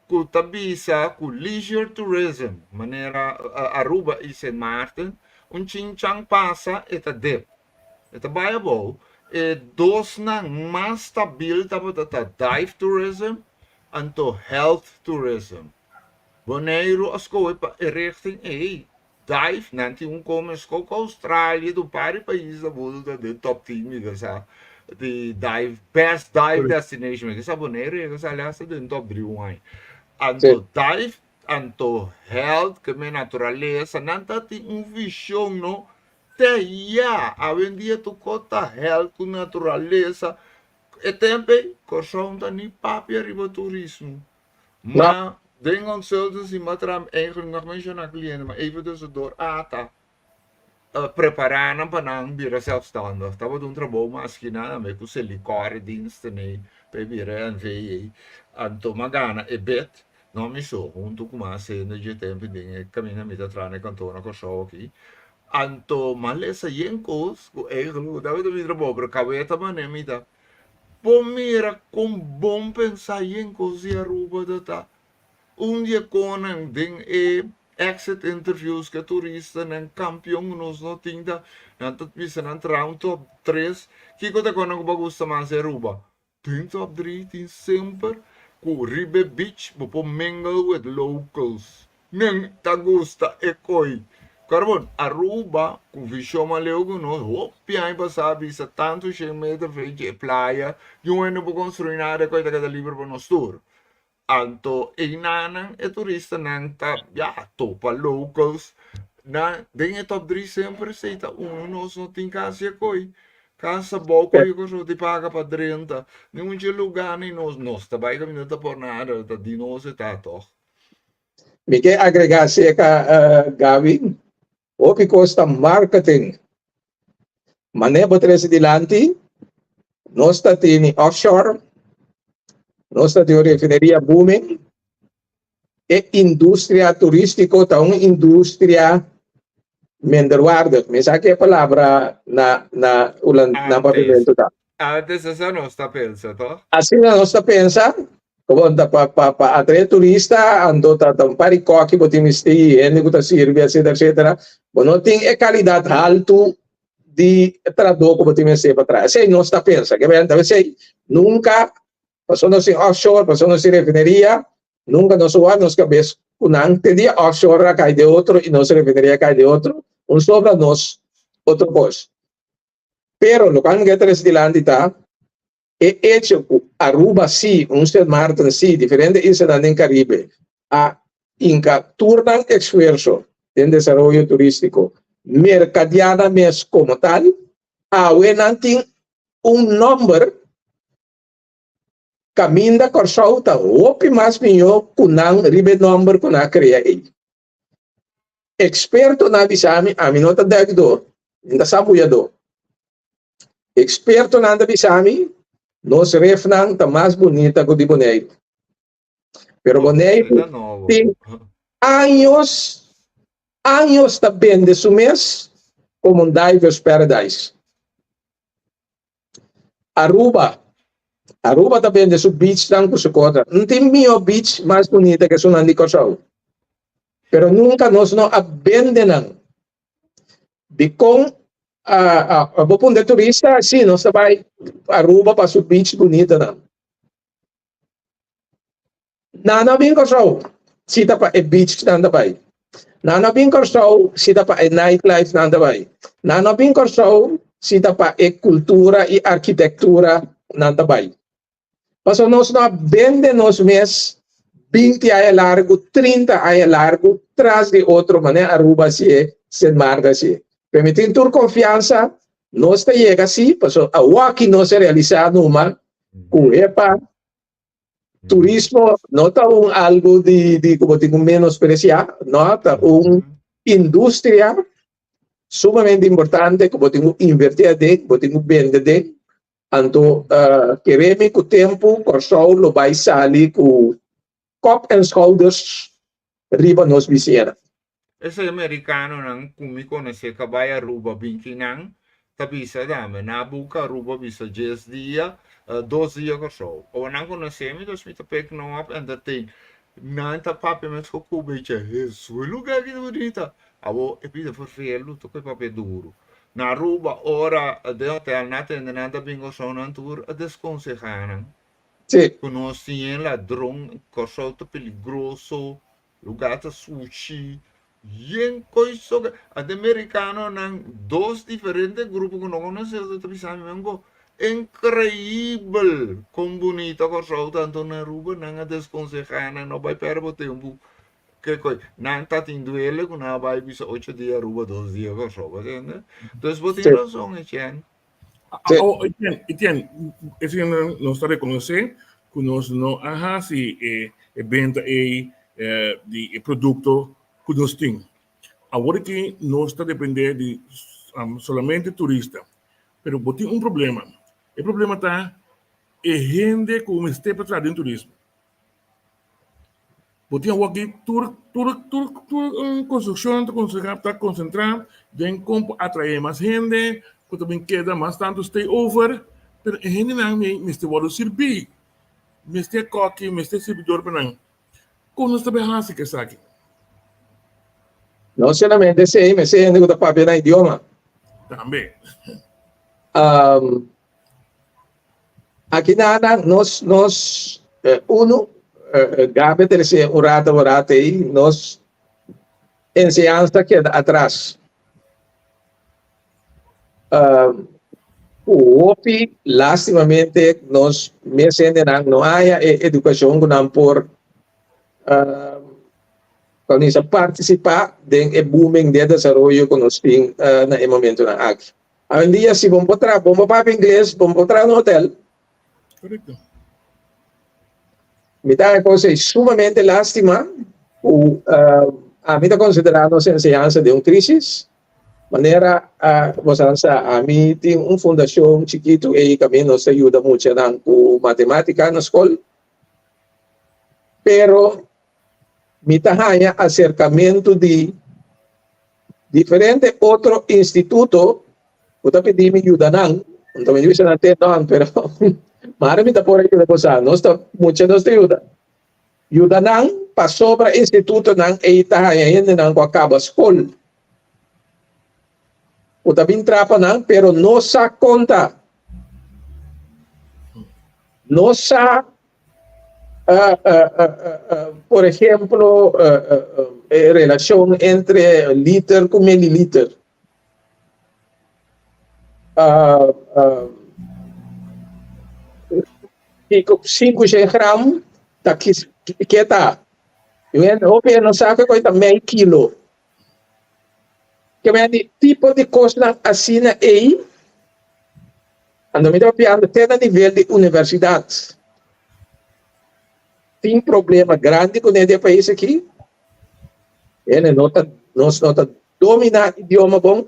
ku ta bisa ku leisure tourism, manera Aruba i Sint Maarten, un chinchan pasa e ta dip, e ta bai abou. E dosnan mas stabil tabata ta dive tourism anto health tourism. Boneiru a skohe pa e richting ei. Dive, nan tin un come sco cu Australia, un par di pais na mundo ta den top 10 mi ta sa di dive, best dive destination, mi ta sa Boneiru yega sali hasta den top 3 un aña. Anto dive, anto health, ke men naturalesa, nan ta tin un vision no te ya, awendia tur cos ta health cu naturalesa, e tempo ey Corsou no ta ni papia riba turismo. Ma den consultancy m'a traha eigenlijk nog menciona cliente ma even tussendoor ata prepara nan pa nan bira zelfstandig. Tabata un trabou mas ki nan tambe ku Selikor diensten ei pa e bira NV ei. Anto m'a gana e bid, no mi so, hunto ku mas hende dje tempo den e kaminda mi ta traha na e kantoor na Kòrsou aki. Anto m'a lesa yen kos ku eigenlijk tabata mi trabou pero kabeta manera mi ta Bo mira kon bon pensá yen kos di Aruba ta ta. Un di e konan den e exit interviews ku e turistanan kampion ku nos no tin ta nan ta bisa nan traha un top tres. Kiko ta e konan ku bo a gusta mas di Aruba? Den top dri tin semper ku riba e beach bo por mingle with locals. Nen ta gusta e koi. Carbon, Aruba ku vishon mas leu ku nos, hopi aña pasá a bisa tantu shen meter for dje playa, niun hende no por konstruí nada, e koi ta keda liber pa nos tur. Anto einanan e turistanan ta ya topa locals, nan den e top dri semper esei ta unu, nos no tin kasi e koi. Kas abou koi ku di paga pa drenta, niun dje lugá ni nos, nos ta bai kaminda ta por nada, ta di nos e ta tòg. Mi ke agregá serka Gaby, hopi kos ta marketing. Manera bo trese dilanti, nos ta tini offshore, nos ta tin un refineria booming, e industria turístiko ta un industria minderwaardig. Mi sa ke palabra na na hulan na papiamentu ta. Antes esa nos ta pensa, toch? Asina nos ta pensa, Como ta pa pa pa atrae turista, anto ta ta un par di koki bo tin mester, hende ku ta sirbi, etcetera, etcetera. Bo no tin e kalidat haltu di trabou ku bo tin mester pa traha. Esei nos ta pensa. Ke benta esei nunka, pasobra nos tin offshore, pasobra nos tin refineria, nunka nos a wak nos kabes ku nan te dia offshore a kai den otro i nos refineria a kai den otro, un sobra nos otro kos. Pero lokual mi ke trese dilanti ta e echo ku Aruba sí, un Sint Maarten sí, diferente islanan den Karibe a hinka tur nan esfuerso den desaroyo turístiko, merkadiá nan mes komo tal, awe nan tin un nòmber kaminda Kòrsou ta hopi mas mihó ku nan riba e nòmber ku nan a krea ei. Ekspertonan a bisa mi, ami no ta dèkdó, mi ta sabuyadó. Ekspertonan ta bisa mi, nos refnan ta mas bunita ku di Boneiru. Pero Boneiru tin años. años ta bende su mes komo un divers paradise. Aruba, Aruba ta bende su beachnan ku su kota. No tin mihó beach mas bunita ku esunnan di Kòrsou. Pero nunka nos no a bende nan. Dikon bo puntra e turista? Sí, nos ta bai Aruba pa su beach bunitanan. Nan no a bin Kòrsou si ta pa e beach nan ta bai. Nan no a bin Kòrsou si ta pa e nightlife nan ta bai. Nan no a bin Kòrsou si ta pa e kultura i arkitektura nan ta bai. Pasobra nos no a bende nos mes binti aña largu, trinta aña largu tras di otro manera Aruba hasié, Sint Maarten hasié. Pero mi tin tur konfiansa nos ta yega si, pasobra awaki nos a realisá numa ku epa turismo no ta un algo di di ku bo tin ku menospresiá, no, ta un industria sumamente importante ku bo tin ku invertí aden, bo tin ku bende aden. Anto kere mi ku tempu Kòrsou lo bai sali ku kop en schouders riba nos bisiñanan. Esei merikanonan ku mi konosé ka bai Aruba binti nan ta bisa dame na buka Aruba bisa djes dia dos dia Kòrsou. Ora nan konosé mi dus mi ta pek nan op entertain. Nan ta papia mes ku ku becha Hesu e lugar ki ta bunita. Abo e pida fervelu ta koe papia duru. Na Aruba ora den hotel nan a tende nan ta bin Kòrsou nan tur a deskonsehá nan. Ku nos tin e ladron Kòrsou ta peligroso. Lugar ta sushi, yen koy soke. Ante mericanonan, dos diferente grupo ku no konosé otro ta bisa mi men ku increibel kon bunita Kòrsou ta anto na Aruba nan a deskonsehá nan no bai pèrdè bo tempu ke koy. Nan ta tin duele ku nan a bai bisa ocho dia Aruba dos dia Kòrsou, bo tende? Dus bo tin rason Etienne. Oh, Etienne, Etienne, esei nos ta rekonosé ku nos no a hasi e e benta ei di e produkto ku nos tin. Awor aki nos ta dependé di solamente turista. Pero bo tin un problema. E problema ta e hende ku mester pa traha den turismo. Bo tin awor aki tur tur tur tur konstrukshon ta konsentrá ta konsentrá den kon por atraé mas hende ku ta bin keda mas tantu stay over, pero e hendenan mi mester wòrdu sirbí, mester kòki, mester sirbidor pa nan. Kon nos ta bai hasi ku esaki? No solamente esei, mester hende ku ta papia nan idioma. Tambe. Aki nada nos nos uno Gabe ta recibe un rato un rato ei nos enseñansa keda atras. Hopi lastimamente nos mes hendenan no haya e educacion ku nan por cuminsa participa den e booming den desaroyo ku nos tin na e momentonan aki. Awendia si bo por traha, bo por papia ingles, bo por traha na hotel. Correcto. Mi ta haña cosa sumamente lastima ku uh, ami ta konsiderá nos enseñansa den un krisis. Manera uh, bo sa sa, ami tin un fundashon chikitu ei kaminda nos ta yuda muchanan ku matematika na skol. Pero mi ta haña aserkamentu di diferente otro instituto ku ta pidi mi yuda nan, anto mi bisa nan te non, pero mara mi ta por a yuda boso, nos ta mucha nos ta yuda. Yuda nan pasobra institutonan ei ta haña hendenan ku a kaba skol ku ta bin trapa nan pero no sa konta, no sa Por ejemplo, e relacion entre liter cu mililiter. Kiko 500 gram ta ke ta? Hopi hende no sa kiko ta mei kilo. Ke men di tipo di kosnan asina ei, anto mi ta papiando te na nivel di universidat. Tin problema grandi kuné den e pais aki. Hende no ta, nos no ta dominá idioma bon,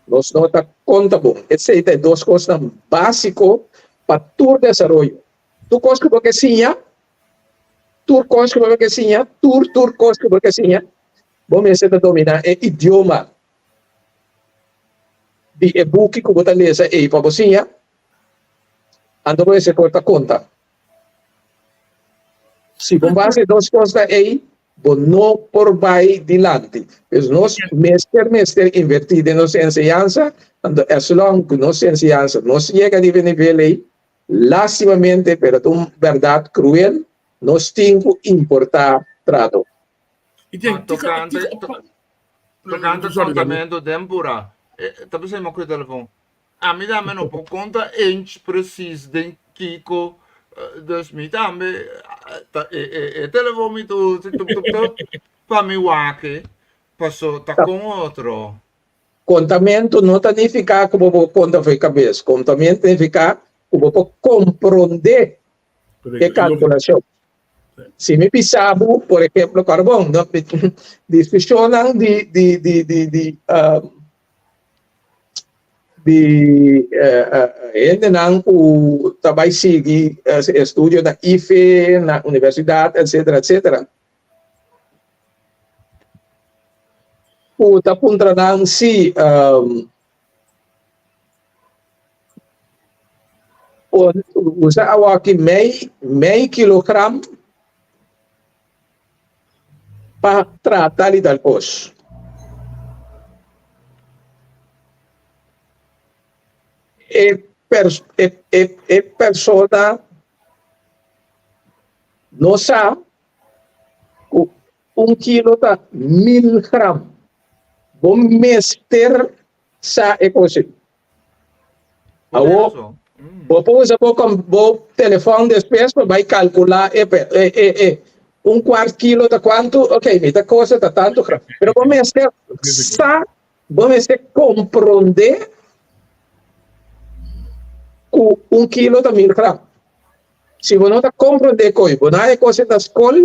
nos no ta konta bon. Esei ta e dos kosnan básiko pa tur desaroyo. Tur kos ku bo ke siña, Tur kos ku bo ke siña, tur tur kos ku bo ke siña, Bo mester ta dominá e idioma di e buki ku bo ta lesa ei pa bo siña, anto bo mester por ta konta. Si bo basa e dos kosnan ei, bo no por bai dilanti. Pues nos mester mester invertí den nos enseñansa, anto as long ku nos enseñansa no yega riba e nivel ei, lastimamente, pero ta un bèrdat kruel, nos tin ku importá trato. Tokante tokante kontamentu den pura, ta bisa mi a kohe telefon. Ami tambe no por konta inch presis den kiko, dus mi tambe ta e telefon mi ta usa tup tup tup pa mi wak paso ta kon otro. Kontamentu no ta nifiká ku bo por konta for e kabes, kontamentu ta nifiká ku bo por komprondé e kalkulashon. Si mi bisa bo, por ehemplo, karbon, no, diskushonnan di di di di di di hendenan ku ta bai sigui estudio na IFE, na universidat, etcetera, etcetera. Ku ta puntra nan si usa awaki mei mei kilogram pa traha tal i tal kos. E e e e persona no sa ku un kilo ta mil gram. Bo mester sa e kos ei. Awor, bo por usa bo bo telefòn despues pa bai kalkulá e e e e un kuart kilo ta kuantu, ok, mi ta kosa ta tantu gram. Pero bo mester sa, bo mester komprondé ku un kilo ta mil gram. Si bo no ta komprondé koi, bo no haña kos na skol,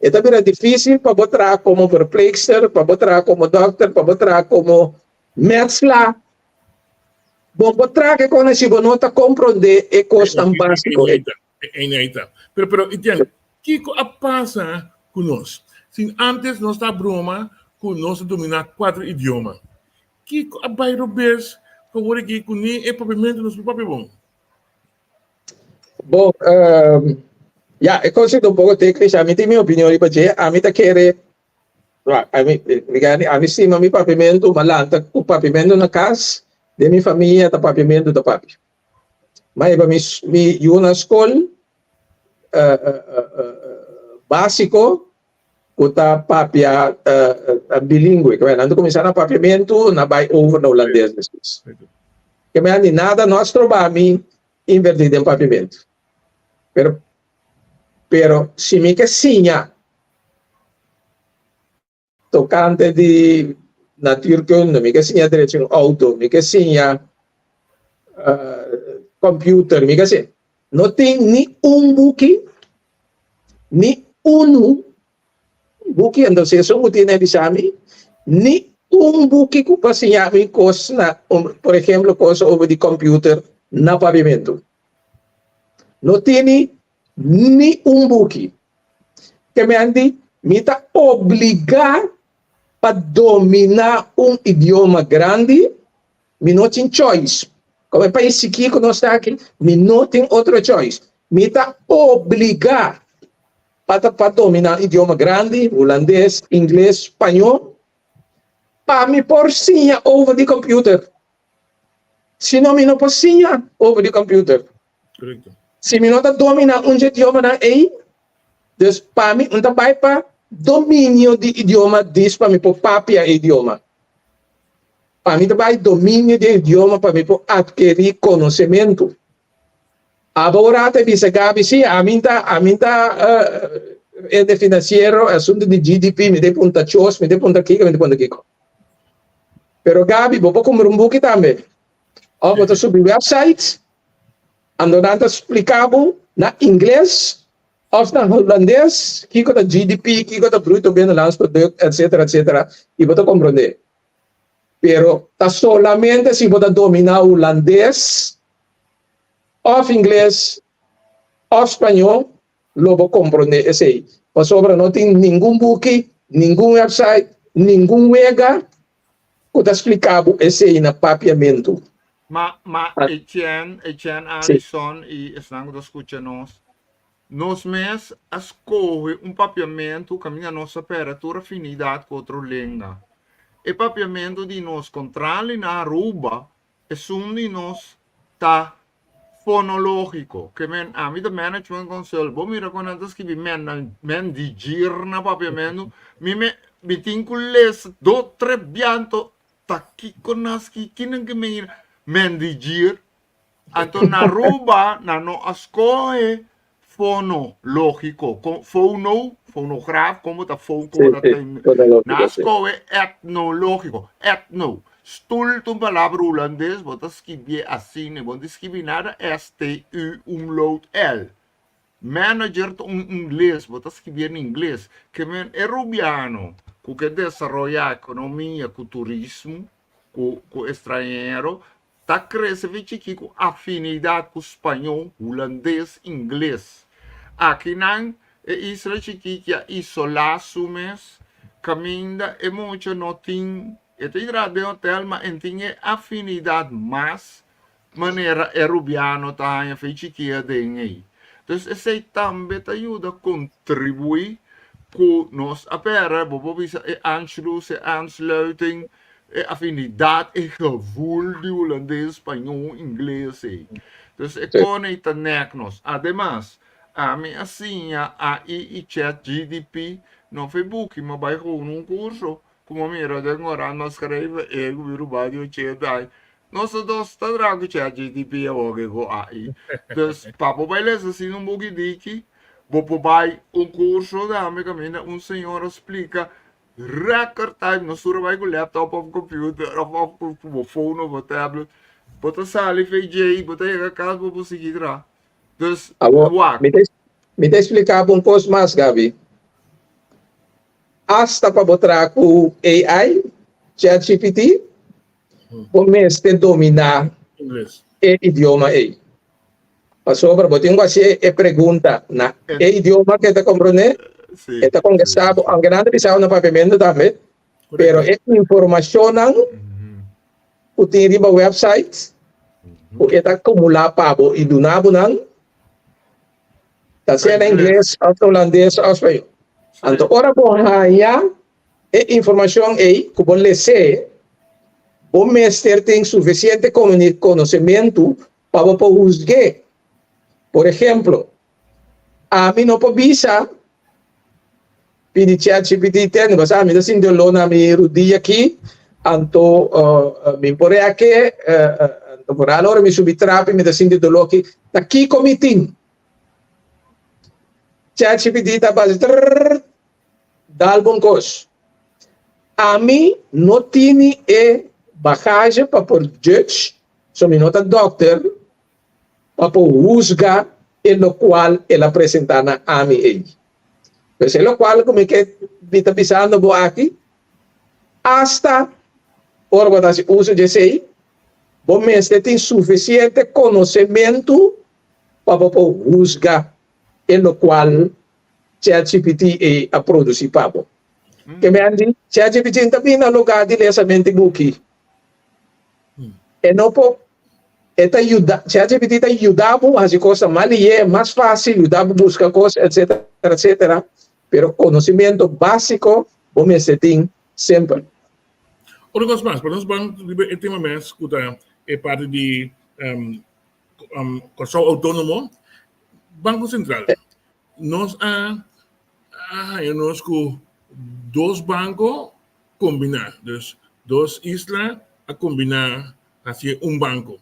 e ta bira difísil pa bo traha komo verpleegster, pa bo traha komo dòkter, pa bo traha komo metsla. Bo por traha ke kosnan si bo no ta komprondé e kosnan básiko ei. Ei ta. Pero, pero, Etienne, kiko a pasa ku nos? Sin antes nos ta broma ku nos ta dominá kuater idioma. Kiko a bai robes ku awor aki ku ni e papiamentu nos por papia bon? Bon, ya, e kos ta un poko téknish. Ami tin mi opinion riba dje. Ami ta kere, ami, ami stima mi papiamentu, mi a lanta ku papiamentu na kas, den mi famia ta papiamentu ta papia. Mi a hiba mi mi yu na skol básiko ku ta papia bilingwe. Ke nan ta kuminsá na papiamentu, nan bai over na hulandes despues. Ke mea di nada no a stroba mi invertí den papiamentu. Pero, pero si mi ke siña tokante di natuurkunde, mi ke siña drecha un outo, mi ke siña computer, mi ke siña, no tin ni un buki, ni unu buki, entonces esun ku tin a bisa mi, ni un buki ku pa siña mi kos na, por ehemplo, kos over di computer na papiamentu. No tini ni un buki. Ke mi a di, mi ta obligá pa dominá un idioma grandi, mi no tin choice. Komo e pais chikí ku nos ta aki, mi no tin otro choice. Mi ta obligá pa ta pa dominá un idioma grandi, hulandes, ingles, spañó, pa mi por siña over di computer. Si no, mi no por siña over di computer. Si mi no ta dominá un dje idiomanan ei, dus pa mi un ta bai pa dominio di idioma dis pa mi por papia e idioma. Pa mi ta bai dominio di e idioma pa mi por atkerí konosementu. Abo un rato e bisa Gaby, sí, ami ta, ami ta hende finansiero, asuntu di GDP, mi ta punta chos, mi ta punta kiko, mi ta punta kiko. Pero Gaby, bo por kumpra un buki tambe. Òf bo ta subi website, anto nan ta splika bo na ingles òf na hulandes kiko ta GDP, kiko ta Bruto Binnenlands Product, etcetera, etcetera, i bo ta komprondé. Pero ta solamente si bo ta dominá hulandes òf ingles òf spañó lo bo komprondé esei. Pasobra no tin ningun buki, ningun website, ningun wega ku ta splika bo esei na papiamentu. Ma, ma Etienne, Etienne Allison i esnan ku ta skucha nos, nos mes a skohe un papiamentu kaminda nos a pèrdè tur afinidat ku otro lenga. E papiamentu di nos kontrali na Aruba, esun di nos ta Fonologico, ke men ami ta management consult, bo mira kon nan ta skibi men nan men di jir na papiamentu, mi me mi tin ku lesa do tre bianto ta kiko nan ski kinan ke men men di jir, anto na Aruba nan no a skohe fonologico, kon fono, fonograaf, kon bo ta fo, kon bo ta Sí, sí, ten, fonologico, nan a sí. skohe etnologico, etno, Stoel ta un palabra hulandes, bo ta skibié asina, bo no ta skibi nada S-T-U umlaut L. Manager ta un ingles, bo ta skibié na ingles. Ke men e rubiano ku ke desaroyá ekonomia ku turismo, ku ku estranhero, ta krese fi chikí ku afinidat ku spañó, hulandes, ingles. Akinan e isla chikí ki a isolá su mes, kaminda e mucha no tin E ta entra den hotel ma en tin e afinidad mas manera e Rubiano ta haña fe chikia den ei. Dus esei tambe ta yuda contribui cu nos a perde, bo por bisa e anschluss, e aansluiting, e afinidad, e gevoel di Hulandes, Spañol, Ingles ei. Dus e con ei ta nek nos. Ademas, ami a siña AI i Chat GDP no fe buki ma bai gewoon un curso Kuma mira den oran nos schrijven e ku mi ruman di ochenta aña. Nos ta dos ta traha ku ChatGTP awor ke ku AI. Dus pa bo bai lesa asina un buki diki, bo por bai un kurso tambe kaminda un señor a splika record time. Nos tur a bai ku laptop of computer of of ku bo phone of bo tablet. Bo ta sali for djei, bo ta yega kas bo por sigui traha. Dus Awor, wak. mi ta mi ta explica bo un cos mas, Gaby. Asta pa bo traha ku AI, ChatGPT, bo mester dominá e idioma ei. Pasobra bo tin ku hasi e pregunta na e idioma ku e ta komprondé, e ta kontestá bo, aunke nan ta bisa bo na papiamentu tambe, pero e informashonnan ku tin riba wèpsait ku e ta akumulá pa bo i duna bo nan, Ta sea na ingles of na hulandes of spañol. Anto ora bo haña e informashon ei ku bo les'é, bo mester tin sufisiente konosementu pa bo por husg'é. Por ehemplo, ami no por bisa pidi ChatGPT tende, pasobra ami ta sinti doló na mi rudia aki, anto mi por reak'é, anto foral ora mi subi trapi mi ta sinti doló aki, ta kiko mi tin? ChatGPT ta basa trrrr dal bon kos. Ami no tini e bagahe pa por judge, so mi no ta dokter pa por husga e lokual el a presenta na ami ei. Pues e lokual ku mi ke mi ta bisando bo aki, asta ora bo ta hasi uso di esei, bo mester tin sufisiente konosementu pa bo por husga e lokual ChatGPT ei a produsí pa bo. Ke men di, ChatGPT no ta bini na lugá di lesamento di buki. E no por, e ta yuda, ChatGPT ta yuda bo hasi kosnan mas lihé, mas fásil, yuda bo buska kos, etcétera, etcétera. Pero konosementu básiko bo mester tin semper. Otro kos mas, pa nos ban riba e tema mes ku ta e parti di Kòrsou Outónomo, Banko Sentral. Nos a haña nos ku dos banko kombiná. Dus dos isla a kombiná hasi un banko.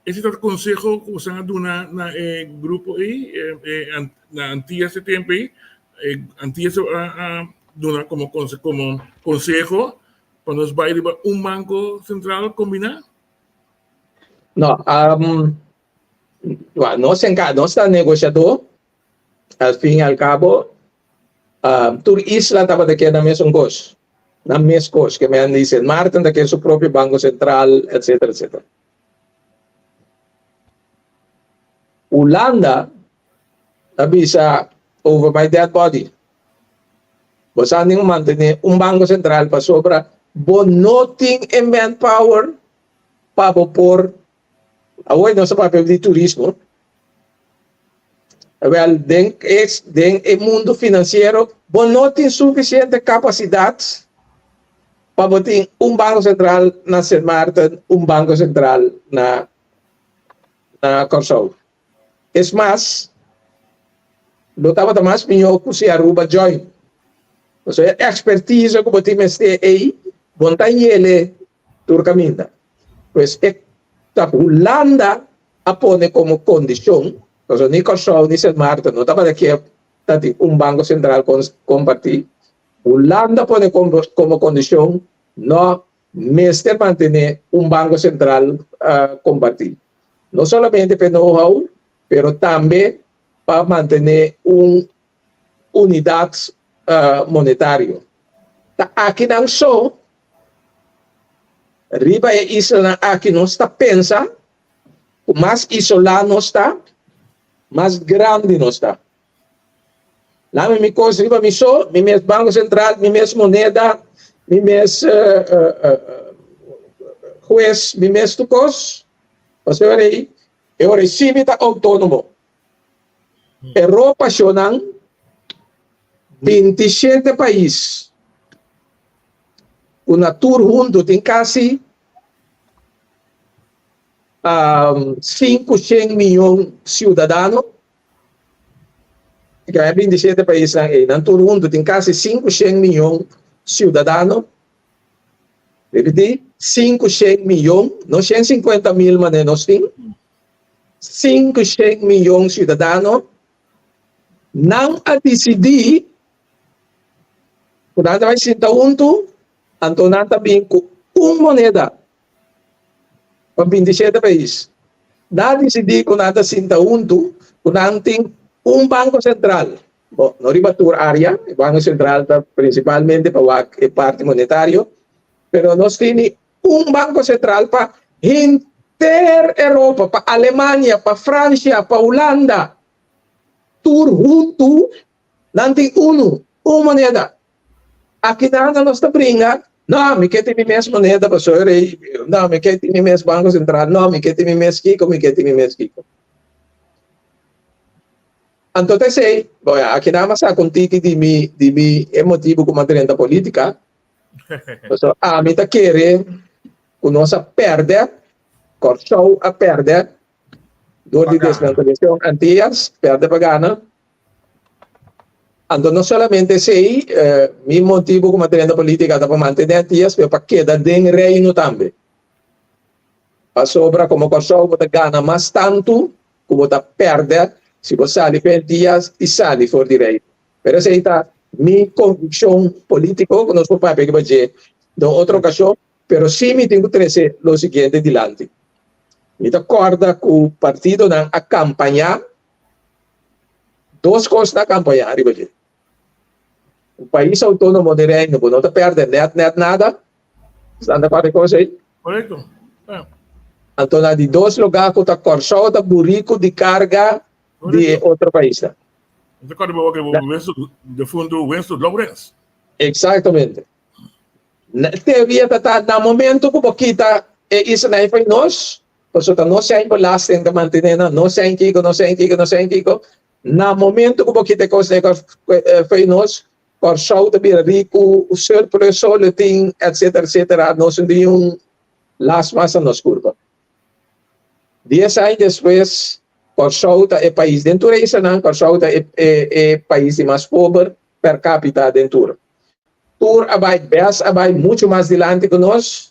Ese ta konseho ku boso a duna na e grupo ei, na Antias e tempu ei. Antias a duna komo konseho pa nos bai riba un banko sentral kombiná? No, nos nos ta negosiadó, al fin y al cabo, tur isla tabata kier nan mesun kos, nan mes kos, ke men di Sint Maarten ta kier su propio banko sentral, etcetera, etcetera. Hulanda ta bisa over my dead body. Bo sa tin ku mantené un Banko Sentral pasobra bo no tin e manpower pa bo por Awor nos ta papia di turismo. Wel, den e, den e mundo financiero, bo no tin suficiente capacidad pa bo tin un Banco Central na Sint Maarten, un Banco Central na, na Kòrsou. Es mas, lo tabata mas mihó ku si Aruba join. Pasobra e expertise ku bo tin mester ei, bo no ta yele tur kaminda. Pues e ta Hulanda a pone komo kondishon, pasobra ni Kòrsou ni Sint Maarten no tabata kier ta tin un banko sentral kompartí, Hulanda pone komo kondishon no mester mantené un banko sentral kompartí. No solamente pa e know-how, pero tambe pa mantené un unidat monetario. Ta akinan so Riba e islanan aki nos ta pensa ku mas isolá nos ta, mas grandi nos ta. Lami mi kos riba mi so, mi mes Banko Sentral, mi mes moneda, mi mes hues, mi mes tur kos. Pasobra ei, e ora ei sí mi ta outónomo. Europa shownan 27 pais ku na tur huntu tin kasi 500 miyon siudadano. E 27 paisnan ei nan tur huntu tin kasi 500 miyon siudadano. Repití, 500 miyon, no 150 mil manera nos tin. 500 miyon siudadano, nan a disidí ku nan ta bai sinta huntu, anto nan ta bin ku un moneda pa 27 pais. Nan a disidí ku nan ta sinta huntu, ku nan tin un banko sentral. Bo, no riba tur área, e banko sentral ta prinsipalmente pa wak e parti monetario, pero nos tini Un banko sentral pa henter Europa, pa Alemania, pa Francia, pa Hulanda. Tur huntu nan tin unu, un moneda. Aki nan nos ta bringa, no, mi ke tin mi mes moneda pasobra rei, no, mi ke tin mi mes banko sentral, no, mi ke tin mi mes kiko, mi ke tin mi mes kiko. Anto ta esei, bo ya, aki nan a saka un tiki di mi, di mi, e motibu ku mi a drenta politika. Pasobra ami ta kere ku nos a pèrdè, Kòrsou a pèrdè dor di desmantelashon Antias, pèrdè pa gana. Anto no solamente esei, mi motibu ku mi a drenta politika ta pa mantené Antias, pero pa keda den Reino tambe. Pasobra komo Kòrsou bo ta gana mas tantu ku bo ta pèrdè si bo sali for di Antias i sali for di Reino. Pero esei ta mi conviccion politico cu nos por papia riba dje den otro ocasion, pero si mi tin cu trece lo siguiente dilanti. Mi ta corda cu partidonan a campaña, dos cos nan a campaña riba dje. Un pais autonomo den Reino bo no ta perde net net nada, Esnan ta corda e cos ei? Correcto. Anto na di dos lugar cu ta Corsou ta burico di carga di e otro paisnan. Mi ta kòrda bo oke bo Winston, defuntu Winston Lawrence. Exactamente. Teoria ta ta na momento ku bo kita e islanan ei nos, pasobra ta nos sein belasting ta mantené nan, nos sein kiko, nos sein kiko, nos sein kiko. Na momento ku bo kita e kos ei fo'i nos, Kòrsou ta bira riku, surplus solo tin, etcetera, etcetera, nos no tin un las mas na nos kurpa. Dies aña despues, Kòrsou ta e pais den tur e islanan, Kòrsou ta e e pais di mas pober per capita den tur. Tur a bai bes a bai muchu mas dilanti ku nos.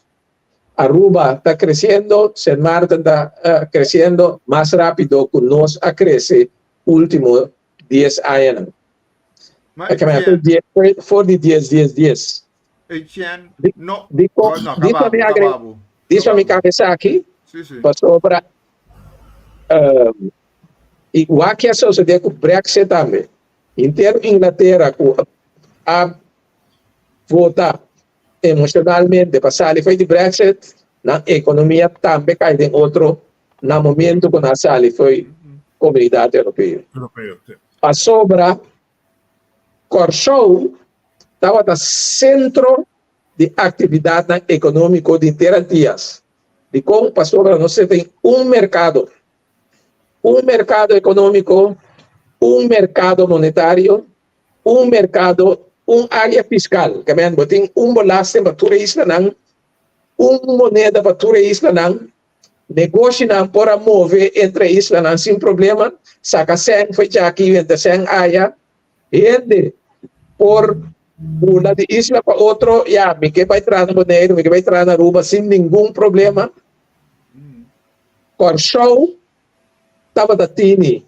Aruba ta kresiendo, Sint Maarten ta kresiendo mas rapido ku nos a krese ultimo dies añanan. For di dies dies dies. Etienne, no. Dikon, No, dikon kaba mi bo, agre, kaba bo. dikon Kaba mi bo. kabesa aki? Sí, sí. Pasobra um, i wak a sosodé ku Brexit tambe. Henter Inglatera ku a vota emoshonalmente pa sali fo'i di Brexit, nan ekonomia tambe kai den otro na momento ku nan a sali fo'i Komunidat Europeo. Europeo, sí. Pasobra Kòrsou. tabata sentro di aktividatnan ekonómiko di henter Antias. Dikon? Pasobra nos ta tin un merkado, un merkado ekonómiko, un merkado monetario, un merkado, un área fiskal. Ke men bo tin un belasting pa tur e islanan, un moneda pa tur e islanan, Negoshinan por a move entre e islanan sin problema, saka sèn fo'i djaki wenta sèn aya. Hende por bula di isla pa otro, ya, mi ke bai traha na Boneiru, mi ke bai traha na Aruba sin ningun problema. Kòrsou tabata tini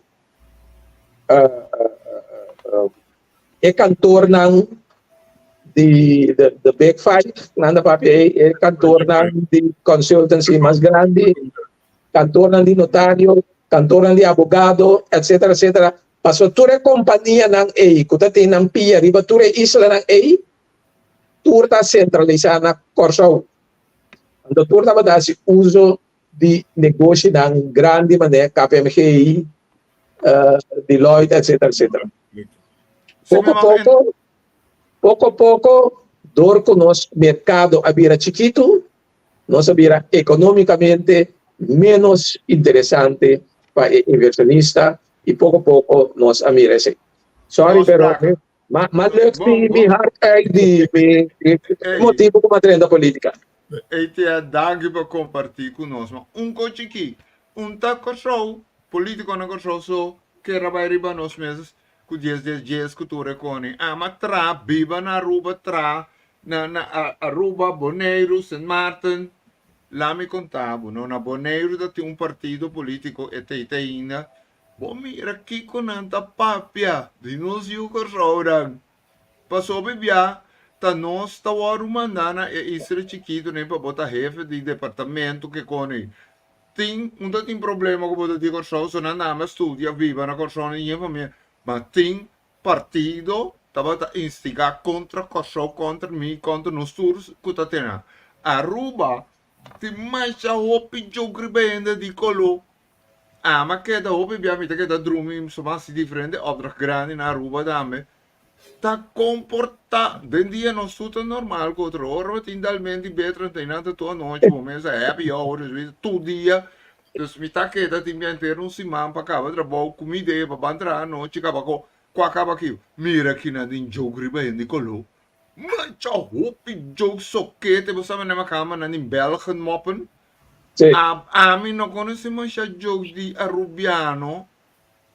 E kantornan di the big five, nan ta papia ei, e kantornan di consultancy mas grandi, kantornan di notario, kantornan di abogado, etcetera, etcetera. Pasobra tur e kompanianan ei ku ta tin nan pia riba tur e islanan ei, tur ta sentralisá na Kòrsou. Anto tur tabata hasi uso di negoshinan grandi manera KPMG, Deloitte, etcetera, etcetera. Poco poco, poco poco, door cu nos mercado a bira chikitu, nos a bira economicamente menos interesante pa e inversionista y poco poco nos a mira esey. Sorry, pero Ma ma leuk mi mi hart uit di mi motibo ku m'a drenta politika. Ey tia danki pa kompartí ku nos. Ma un ko chikí, un ta Kòrsou, politiko na Kòrsou so kera bai riba nos mes ku dies dies dies ku tur e koni. Ama tra biba na Aruba tra na na Aruba, Boneiru, Sint Maarten. Lami konta bo no, na Boneiru ta tin un partido politiko e ta ita ainda Bo mira kiko nan ta papia di nos yu Kòrsounan. Pasobra bia ta nos ta wòrdu mandá na e isla chikitunan pa bo ta hefe di departamento ke koni. Tin un ta tin problema ku bo ta di Kòrsou so nan name a studia biba na Kòrsou nan yen famia ma tin partido tabata instigá kontra Kòrsou kontra mi kontra nos tur ku ta tene. Aruba tin masha hopi joke riba hende di koló. Ama keda hopi bia mi ta keda drumi so mas diferente opdracht grandi na Aruba tambe ta comporta den dia nos tur ta normal cu otro ora bo tin dalmenti beter anto nan ta tur anochi bo mesa happy hour tur dia dus mi ta keda tin bia henter un siman pa caba trabou cu mi idea pa ban traha anochi caba cu cua caba aki mira kinan tin joke riba hende colo Masha hopi joke sokete bo sa manera mi a kaba nan di Belgen moppen. Sí. A, ami no conoce masha joke di Arubiano.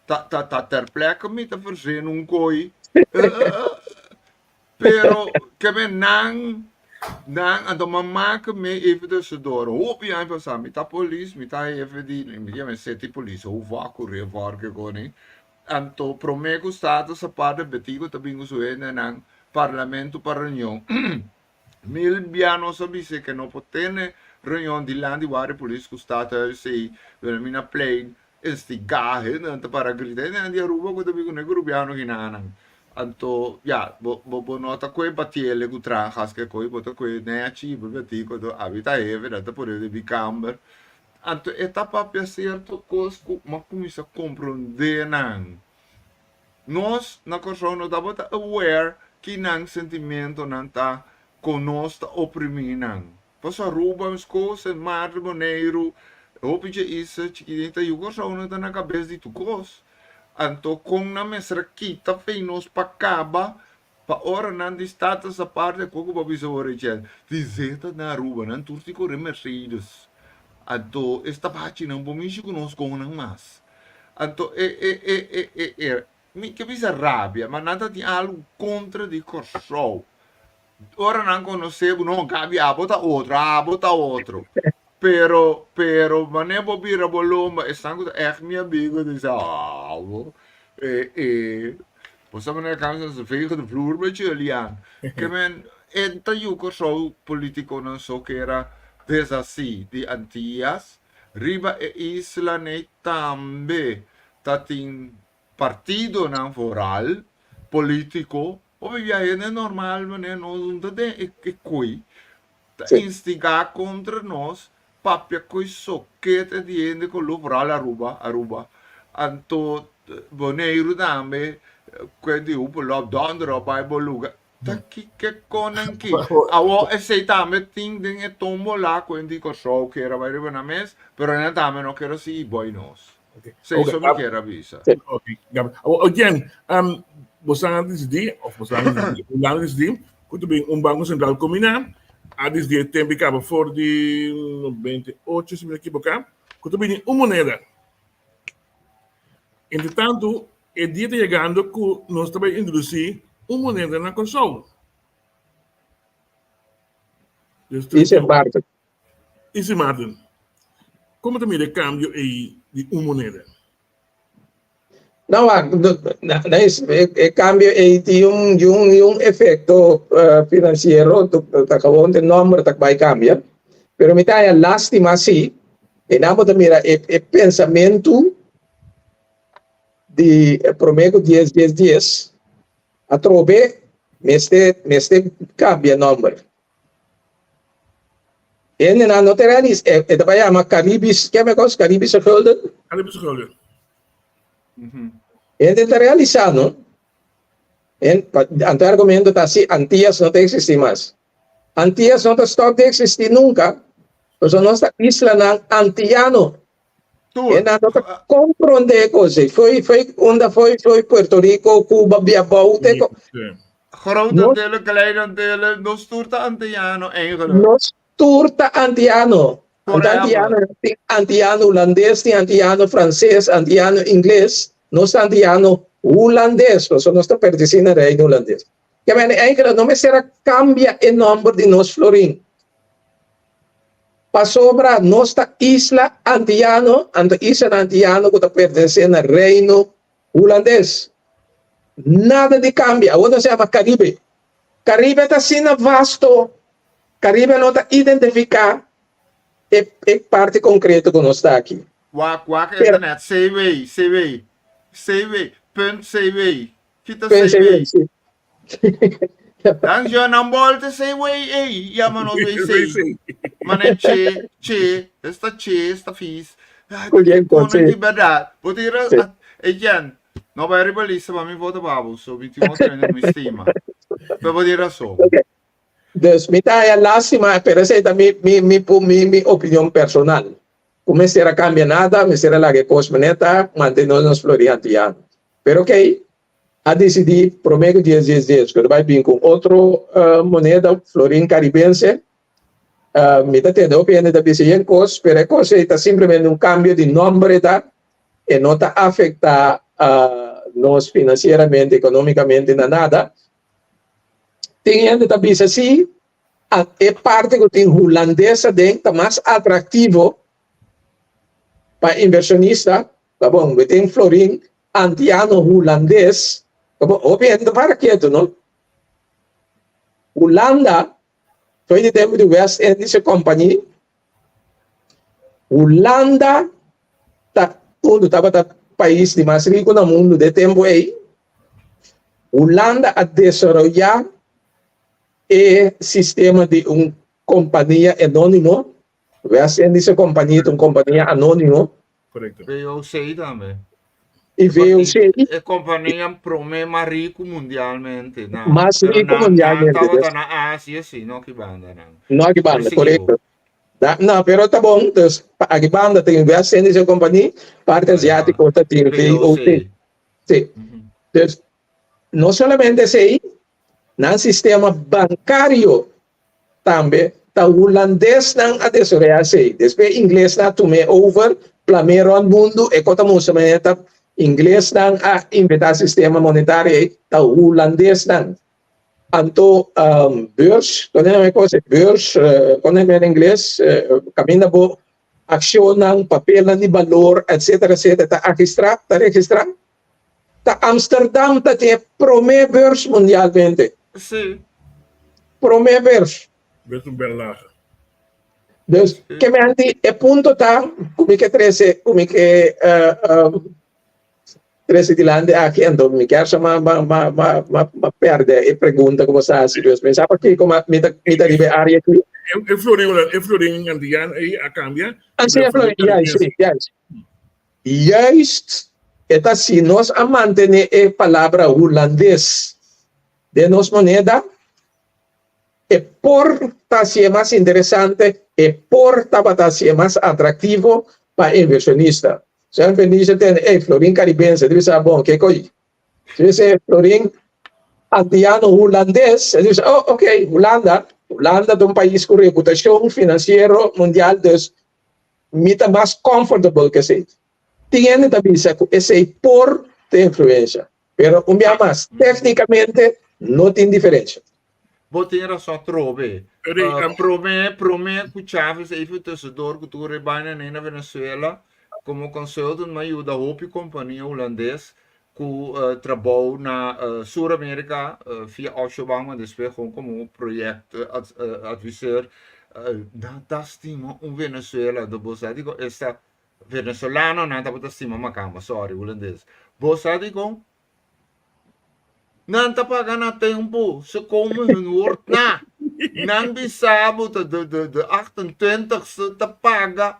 Ta, ta, ta ter plekke mi ta verzin un koi. Pero ke me nan, nan, anto mi a maka me even tussendoor. Hopi aña pasa mi ta polis, mi ta hefe di, mi yama city police, hoofdwacht, reevaart, ke koni. Anto prome ku Status aparte Betico ta bin ku su hendenan Parlamento pa reunion. Mil bia nos a bis'e ke no por tene reunion dilanti wari polis ku Stadhuis ei, Wilhelminaplein, instigá hendenan ta para grita hendenan di Aruba ku ta bin ku ne grubiano hinanan. Anto ya bo bo bo no ta koe batiele ku tragas ke koe bo ta koe nechi bo Betico anto abi ta hefe nan ta pone den mi kamber. Anto e ta papia sierto kos ku m'a kuminsá komprondé nan. Nos na Kòrsou no tabata aware ki nan sentimentonan ta kon nos ta oprimí nan. Pasobra Aruba, meskos, Sint Maarten, Boneiru, hopi dje isla chikitin ta yu Kòrsou nan ta na kabes di tur kos. Anto kon nan mester a kita fei nos pa kaba Pa ora nan di status aparte cu cu bo bisa ora Etienne, di zeta na Aruba nan tur si core Mercedes. Anto e stabachinan bo mishi cu nos con nan mas. Anto e e e e e e mi ke bisa rabia ma nan ta tin algo contra di Corsou. Ora nan conoce bo no Gaby abo ta otro abo ta otro. Pero pero mane bo bira bo lomba esnan cu ta echt mi amigo ta bisa abo e e Bo sa manera kami sa vegen de vloer met jullie aan. Ke men en ta yu Kòrsou politikonan so kera deshasí di Antias. Riba e isla nei tambe ta tin partidonan vooral politiko. Hopi bia hende normal manera nos no ta den e koi ta instigá kontra nos Papia cu e sokete di hende cu lo vooral Aruba, Aruba. Anto Boneiru tambe cu e di hopi lop donder op bay bo luga. Ta kiko konan ki? Awor esei tambe tin den e tombola ku hende di Kòrsou kier a bai riba nan mes, pero nan tambe no kier a sigui boi nos. Esei so mi kier a bisa. Ok, Gabi. Awor, Jen, boso a disidí, òf boso a disidí, Hulanda a disidí ku ta bin un Banko Sentral kombiná, a disidí e tempu i kaba for di 98, si mi no ekiboká, ku ta bini un moneda. Entretantu, E dia ta yegando ku nos ta bai introdusí un moneda na Kòrsou. I Sint Maarten. I Sint Maarten. Kon bo ta mira e kambio ei di un moneda? No, wak, e kambio ei tin un un efekto finansiero, ta gewoon e nòmber ta bai kambia. Pero mi ta haña lástima si, e nan bo ta mira e pensamentu di prome ku dies dies dies atrobe mester mester kambia nomber. Hendenan no ta realis e ta bai yama Caribis ke me kos Caribische gulden? Caribische gulden. Hende ta realisa no. En anto e argumento ta si Antillas no ta existi mas. Antillas no ta stop di existi nunca pasobra nos ta islanan Antillano. Tur. E nan no ta comprende e cos ei. Foi, foi, unda foi, foi Puerto Rico, Cuba, bia bou, te co- Grote Nos- delen, kleine delen, nos tur ta Antiano eigenlijk. Nos tur ta Antiano. Anto Forever. Antiano tin Antiano Hulandes, tin Antiano Frances, Antiano Ingles. Nos ta Antiano Hulandes, pasobra nos ta pertenece na Reino Hulandes. Ke mende eigenlijk no mester a cambia e nomber di nos florin. Pasobra nos ta isla Antiano, anto islanan Antiano ku ta pertenesé na Reino Hulandes. Nada di kambia. Awor nos yama Karibe. Karibe ta asina vasto. Karibe no ta identifiká e e parti konkreto ku nos ta aki. Wak, wak Pero internet, CW, CW, CW, punt CW. Kita Punt CW. CW, si. Dan yo nan bolte say wey ey, yama nos wey say. Mane che, che, esta che, esta fis. Ay, Cu bien con, kono sí. di verdad. Bo tira, Sí. Etienne, no bai riba lista pa mi vota pa bo, so mi tin otro hende mi stima. Pero bo tin razon. Ok. Dus mi ta haya lástima, pero esei ta mi, mi, mi, mi, mi opinion personal. Cu mester a cambia nada, mester a laga e cos manera ta, mantene nos Florida Antillano. Pero ok, a disidí promé ku dies dies dies ku ta bai bin ku un otro moneda, florin karibense. Mi ta tende hopi hende ta bisa yen kos, pero e kos ei ta simplemente un kambio di nòmber e ta, e no ta afektá nos finansieramente, ekonómikamente na nada. Tin hende ta bisa si e parti ku tin hulandes aden ta mas atraktivo pa invershonista, ta bon, bo tin florin Antiano Hulandes, como hopi hende ta para ketu, no? Hulanda, foi di tempo di West Indische Compagnie, Hulanda ta unu tabata pais di mas rico na mundo de tempo ei. Hulanda a desaroya e sistema di un compania anonimo, West Indische Compagnie ta un compania anonimo. Correcto. VOC tambe. E VOC. E compania prome mas rico mundialmente. Na, Mas pero rico na, mundialmente, Na tabata dus. na Asia, sí, no aki banda nan. No aki banda, Prosigo. correcto. Da, no, pero ta bon, dus pa aki banda tin West Indische Compagnie, parte asiatico ta tin VOC. VOC. Sí. Dus no solamente esei, nan sistema bancario Tambe ta hulandesnan a desaroyá esei. Despues inglesnan a tum'é over, plam'é rònt mundu. E kos ta mustra manera ta inglesnan a inventá sistema monetario ei, ta hulandesnan. Anto beurs, kon e kos ei? Beurs, kon e na ingles? Kaminda bo akshonnan, papelnan di balor, etsetera, etsetera, ta agistrá, ta registrá. Ta Amsterdam ta tin e promé beurs mundialmente. Sí. Promé beurs. Beurs un Berlage. Dus, ke men di, e punto ta ku mi ke trese, ku mi ke trese dilanti aki, anto mi kier sa ma ma ma ma ma ma pèrdè e pregunta ku bo sa hasi. Dus mi sa pakiko ma mi ta mi ta riba e área aki. E florin, e florin antiano ei a kambia. Así e florin, juist, juist. Juist e ta si nos a mantene e palabra hulandes. Den nos moneda e por ta hacié mas interesante, e por tabata hacié mas atractivo pa inversionista. Si un inversionista tende, ey, florin caribense, debe sa, bon, ke koy? Si bisa florin antiano hulandes, e bisa, oh, ok, Hulanda, Hulanda ta un pais cu reputacion financiero mundial, dus mi ta mas comfortable cu esey. Tin hende ta bisa cu esey por ta influencia. Pero un bia mas, técnicamente no tin diferencia. Bo tin rason atrobe. Prome, prome cu Chavez even tussendoor cu tur e baina nei na Venezuela, como consultant mi a yuda hopi compania Hulandes cu trabou na Sur America via offshore bank, maar despues gewoon como project adviseur. Nan ta stima un Venezuela, bo sa di con esta Venezolanonan tabata stima makamba, sorry Hulandes. Bo sa dikon? Nan ta paga na tempu, ze komen hun woord na. Nan bisa bo ta de de de 28ste ta paga,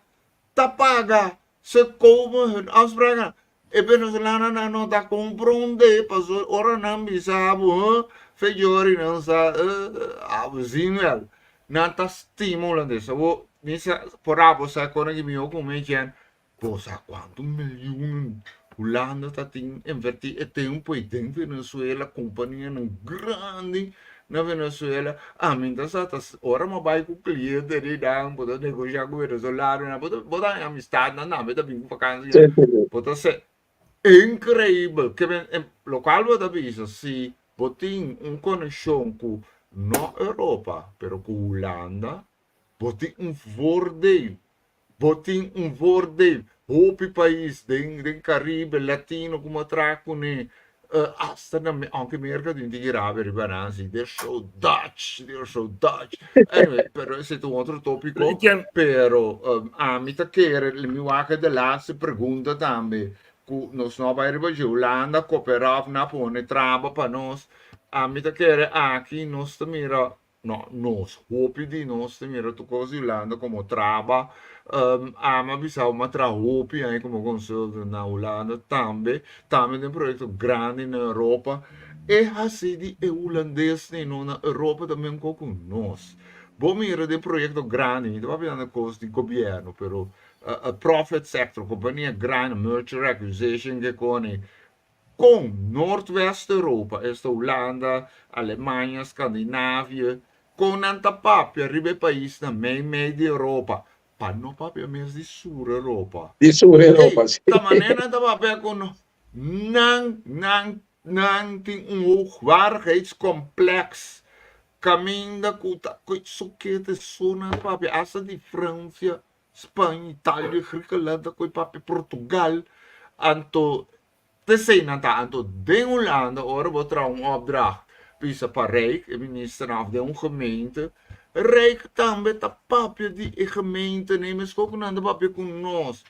ta paga. Ze komen hun afspraak na. E venezolanonan no ta kompronde, paso ora nan bisa bo, huh, fejori nan sa, uh, we zien wel. Nan ta stima Hulandes. Awor, mi sa, por abo sa kon aki mihó ku mi jen, bo sa kuantu milioen Hulanda ta tin invertí e tempu ei den Venezuela, kompanianan grandi na Venezuela. Ami ta sa ta ora mi a bai ku kliente di nan, bo ta negoshá ku venezolanonan, bo ta bo ta haña amistatnan tambe ta bin ku vakansia. Bo ta se Increibel! Ke men, lokual bo ta bisa si bo tin un konekshon ku no Europa pero ku Hulanda, bo tin un voordeel. Bo tin un voordeel. Hopi pais den den Caribe, Latino ku bo a traha kuné, hasta na aunke Merka tin tin rabia riba nan si, they're so Dutch, they're so Dutch. Anyway, pero esei ta un otro tópiko. Pero ami ta kere, mi wak e de laatste pregunta tambe, ku nos no a bai riba dje Hulanda koperá òf na pone traba pa nos. Ami ta kere aki nos ta mira No, nos, hopi di nos ta mira tur kos di Hulanda komo traba. Ami a bisa bo mi a traha hopi aña komo consultant na Hulanda tambe, tambe den proyekto grandi na Europa. E hasi di e hulandesnan no na Europa ta mesmo ku nos. Bo mira den proyekto grandi, mi ta papia na kos di gobièrnu, pero profit sector, kompania grandi, merger acquisition ke kone, Kon Noordwest Europa, esta Hulanda, Alemania, Skandinavië, kon nan ta papia riba e paisnan mei mei di Europa, pa no papia mes di Sur Europa. Di Sur Europa, si. Ta manera nan ta papia ku no. Nan, nan, nan tin un hoogwaardigheidscomplex kaminda ku ta ku sokete so nan ta papia, asta di Francia, Spaña, Italia, Griekenland ta koe papia Portugal. Anto p'esei nan ta. Anto den Hulanda ora bo traha un opdracht bisa pa Rijk, e ministernan of den un gemeente, Rijk tambe ta papia di e gemeentenan meskos ku nan ta papia ku nos.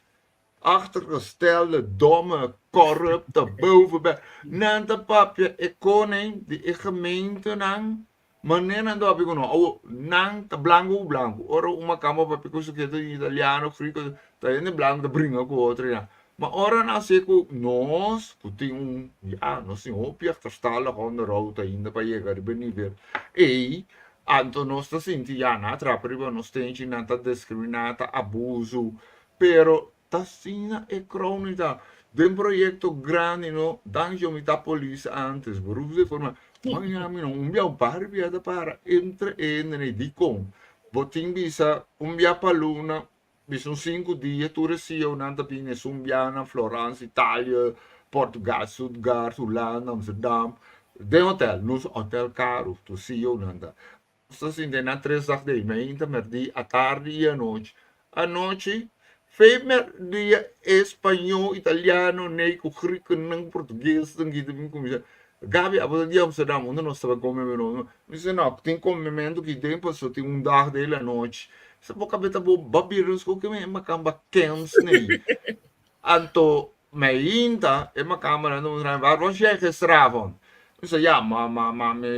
Achtergestelde, domme, corrupte, bovenbek. Nan ta papia e koning di e gemeentenan Manera nan ta papia ku nos, awor nan ta blanku ku blanku. Ora un makamba papia ku su keda italiano, griko, ta hende blanku ta bringa ku otro ya. Ma ora nan hasié ku nos, ku tin un, ya, nos tin hopi achterstallig onderhoud ainda pa yega riba e nivel ei, anto nos ta sinti, ya, nan a trapa riba nos tenchi, nan ta diskriminá, ta abusu, pero Ta asina e crowni ta. Den proyecto grandi no, danki mi ta polis antes, beroepsdeforma, maña mi no, un bia un par bia ta para entre e hende nei, dikon? Bo tin bisa un bia pa luna, bisa un sinku dia, tur e CEOnan ta bini esun bia na Florence, Italia, Portugal, Stuttgart, Hulanda, Amsterdam, den hotel, nos hotel karu, tur CEOnan ta. Nos ta sinti na tres dag dei, mainta, merdi, atardi i anochi. Anochi, fei merdia e spañó, italiano, nei ku griekennan, portuguesnan ki ta bin kuminsá. Gaby, abo ta di Amsterdam, unda nos ta bai kome meno? Mi si no, tin komementu ki den paso tin un dag dei la nochi. Sa bo kabeta bo babir nos ku keme e makamba kens nei. Anto Mainta e makamba nan ta mustra mi, waar was jij gisteravond? Mi sa, ja, ma, ma, ma mi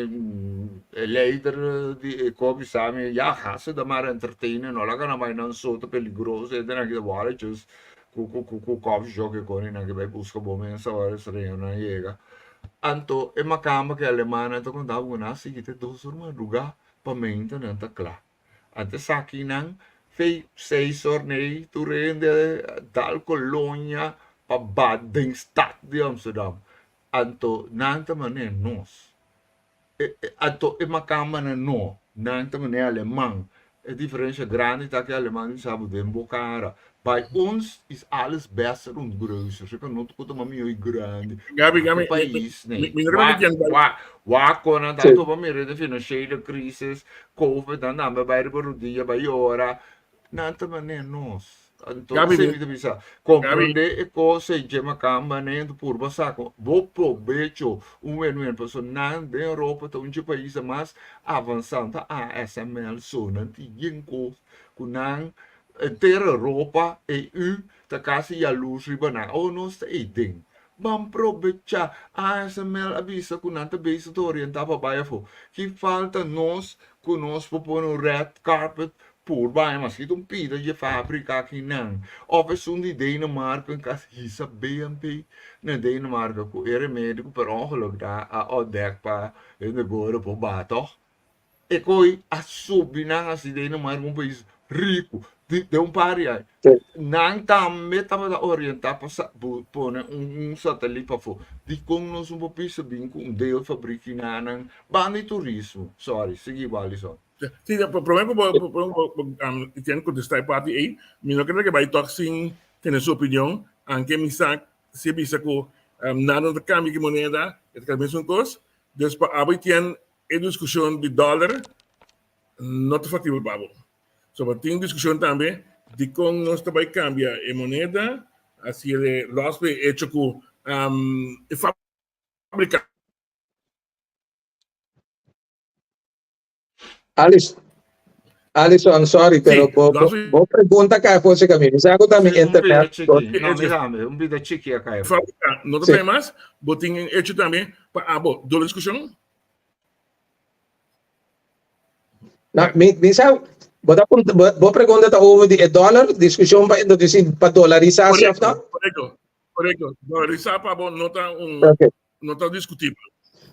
e leider di e kop bisa mi, ja, ga ze dan maar entertainen, no laga nan bai nan so, ta peligroso, hende nan kita borretjes ku, ku, ku, ku coffee shop ke koni nan ke bai buska bo mesa ora e streñonan yega. Anto e makamba ku e alemannan ta konta bo ku nan a sigui te dos or madrugá pa meinta nan ta kla. Anto esakinan fei seis or nei tur hende dal kolonia pa ba den stad di Amsterdam. Anto nan ta manera nos. Anto e makambanan no, nan ta manera aleman. E diferencia grandi ta ku e aleman tin sa bo den bo kara. Bij ons is alles besser und größer. Seka no ta kota mas mihó i grandi. Gabi, Gabi, E pais mi, nee. mi no Wak, reken bai. wak, wak kon nan ta Sí. topa mira de financiële crisis, covid, nan tambe bai riba rudia, bai yora. Nan ta manera nos. Anto Gabi, esei mi, mi ta bisa, Gabi, komprondé e kos ei dje makamba nen ta purba saka bo probecho un win-win pasobra nan den Europa ta un dje paisnan mas avansá, no ta ASML so, nan tin yen kos ku nan henter Europa, EU, ta kasi yalurs riba nan. Awor nos ta ei den. Ban probechá. ASML a bisa ku nan ta bezig ta orientá pa bai afó. Ki falta nos ku nos por pone un red carpet purba aña mas kita un pida dje fabrika akinan of esun di Denemarken ku a hisa BNP na Denemarken ku e remedi ku per ongeluk nan a ontdek pa hende gordo por baha tog e koi a subi nan hasi Denemarken un pais riku di den un par di aña nan tambe tabata orienta pa pone un satelit pafó dikon nos no por bisa bin ku un deel fabrikinanan banda di turismo sorry sigui bo Alison. Sí, promé ku bo Etienne kontestá e parti ei, mi no kere ke bai tòg sin tene su opinion, anke mi sa si e bisa ku nada no ta kambia ki moneda, e ta keda mesun kos. Dus pa abo Etienne e diskushon di dòler no ta faktibel pa abo. So tin diskushon tambe dikon nos ta bai kambia e moneda, hasi e lòs pa e echo ku e fabrika. Alice, Alison, sorry, pero Sí, bo, bo, los bo pregunta cae for camino. Sa ku ta mi Sí, un pida internet. chiki. No, mi tambe, un pida chiki a cae. Fábrica no ta Sí. trae mas, bo tin un hecho tambe pa abo. Doble discusión? Na, mi, mi sa, bo, ta, punt- bo, bo pregunta ta over di e dollar, discusión pa introducir, pa dolarisatie of Correcto, no? correcto, correcto. Dolarisá pa abo no ta un, Okay. no ta discutibel.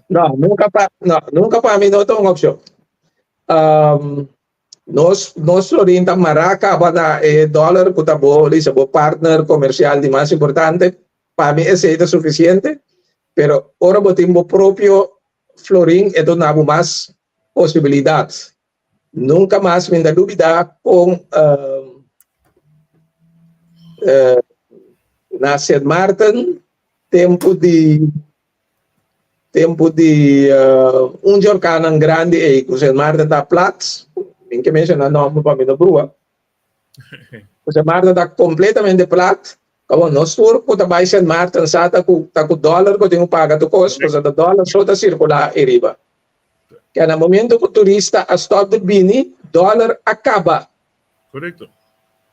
No, nunca pa, no, nunca pa mi no ta un opcion. Um, nos, nos florin ta mará caba na e dollar cu ta bo, lisa, bo partner comercial di mas importante. Pa mi esey ta suficiente, pero ora bo tin bo propio florin e duna bo mas posibilidad. Nunca mas mi ta lubida con um, uh, na Sint Maarten tempu di tempu di uh, un di orkanan grandi ei ku Sint Maarten ta plat, min ke menshona nòmber pa mi no brua. Ku Sint Maarten ta kompletamente plat, kabo nos tur ku ta bai Sint Maarten sa ta ku ta ku dòler ku tin ku paga tur kos, pasobra ta dòler so ta sirkulá ei riba. Ke na momento ku turista a stòp di bini, dòler a kaba. Korekto.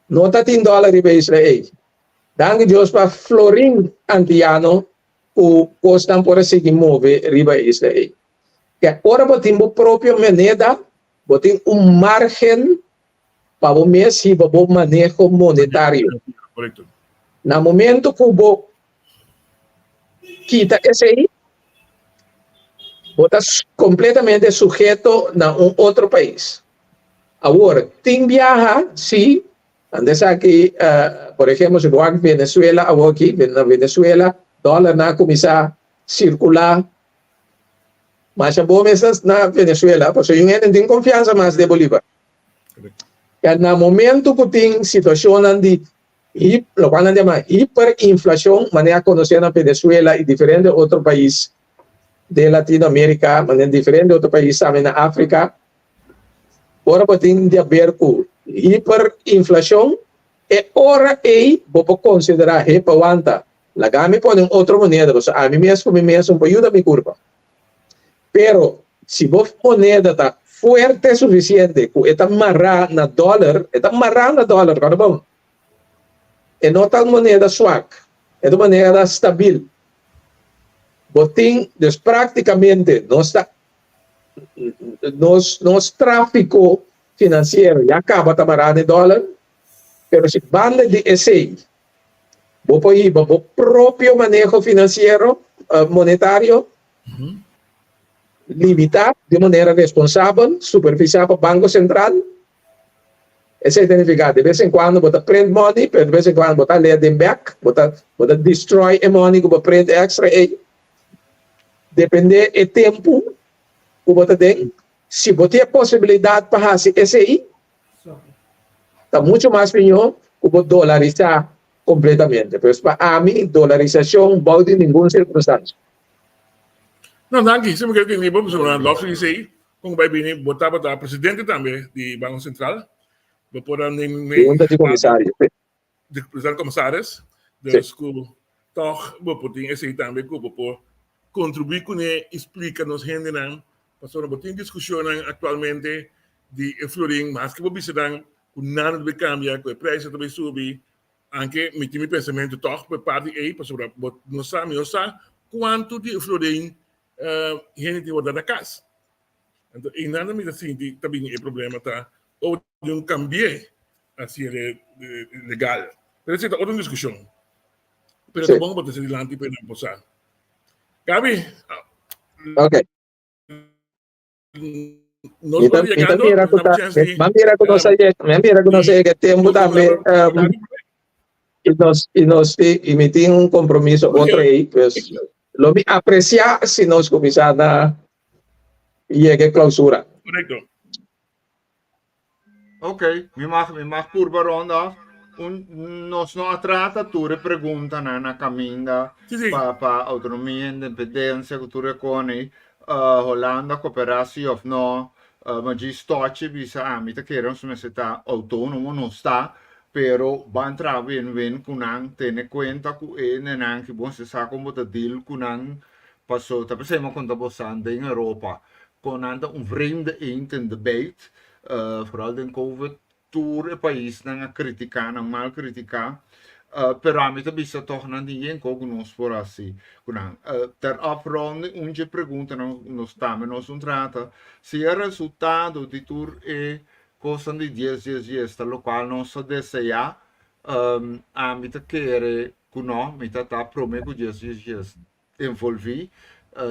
No ta tin dòler riba isla ei. Danki Dios pa florin antiano ku kosnan por a sigui move riba e isla ei. Ke ora bo tin bo propio moneda, bo tin un margen pa bo mes hiba bo maneho monetario. Korekto. Na momento ku bo kita esei, bo ta kompletamente suheto na un otro pais. Awor, tin biaha, si, Antes aki, por ehempel, si bo wak Venezuela awoki, na Venezuela dòlernan a kuminsá sirkulá masha bon mes na Venezuela, pasobra yu hende no tin konfiansa mas den Bolívar. Pero na momento ku tin situashonnan di lokual nan yama hiperinflashon, manera a konosé na Venezuela i diferente otro pais den Latinoamérika, manera diferente otro pais tambe na Afrika, Ora bo tin di haber ku hiperinflashon, e ora ei bo por konsiderá, Hepa wanta, laga mi pone un otro moneda pasobra ami mes ku mi mes no por yuda mi kurpa. Pero si bo moneda ta fuerte sufisiente ku e ta mará na dòler, e ta mará na dòler, kòrda bon, e no ta un moneda swak, e ta un moneda stabil. Bo tin, dus práktikamente nos ta Nos nos tráfiko finansiero ya kaba ta mará den dòler, pero si banda di esei Bo por hiba bo propio maneho finansiero, monetario, limitá di un manera responsabel, supervisá pa Banko Sentral. Esei ta nifiká de bes en kuando bo ta print money, pero de bes en kuando bo ta lea den bèk, bo ta bo ta destroy e money ku bo print extra ei. Dependé e tempu ku bo ta den, si bo tin e posibilidat pa hasi esei, ta muchu mas mihó ku bo dolarisá kompletamente. Pues pa ami dolarisashon bou di ningun sirkunstansia. No, danki. Si mi kere tende bo, pasobra lòs di esei, Kon ku bai bini bo tabata presidente tambe di Banko Sentral, bo por a neem Junta di komisario, si. Di presidente komisaris, dus ku tòg bo por tin esei tambe ku bo por kontribuí kuné i splika nos hendenan, pasobra bo tin diskushonnan aktualmente di e florin, maske bo bisa nan ku nada ta bai kambia, ku e preis ta bai subi, anke mi tin mi pensamentu tòg pa e parti ei, pasobra bo no sa, mi no sa kuantu di e florin hende tin wòrdu na kas. Anto einan mi ta sinti ta bini e problema ta ora di un kambié hasié legal. Pero esei ta otro diskushon. Pero ta bon pa trese dilanti pa nan por sa. Gaby. Ok. Nos por yegando, mira ku ta, mi mira ku nos a yega, mi mira ku nos a yega tempu tambe. I nos, i nos, i mi tin un kompromiso otro ei, pues lo mi apresiá si nos kuminsá na yega e klousura. Korekto. Ok, mi mag, mi mag purba rond af. Un, nos no a trata tur e preguntanan na kaminda Sí, sí. pa, pa autonomia, independensia, ku tur e koni. Holanda koperá si of no. Ma djis tochi bisa ami ta kere nos mester ta outónomo, nos ta, pero ban traha win-win ku nan, tene kuenta ku e nenan ki bon se sa kon bo ta deal ku nan, paso ta p'esei mi a konta bosan den Europa kon nan ta un vreemde eend in de bijt, vooral den covid tur e paisnan a kritiká nan, mal kritiká, pero ami ta bisa tòg nan tin yen kos ku nos por hasi ku nan. Ter afronding un dje preguntanan nos tambe nos un trata, si e resultado di tur e kosnan di dies dies dies ta lokual nos ta deseá, ami ta kere ku no, mi ta ta promé ku dies dies dies envolví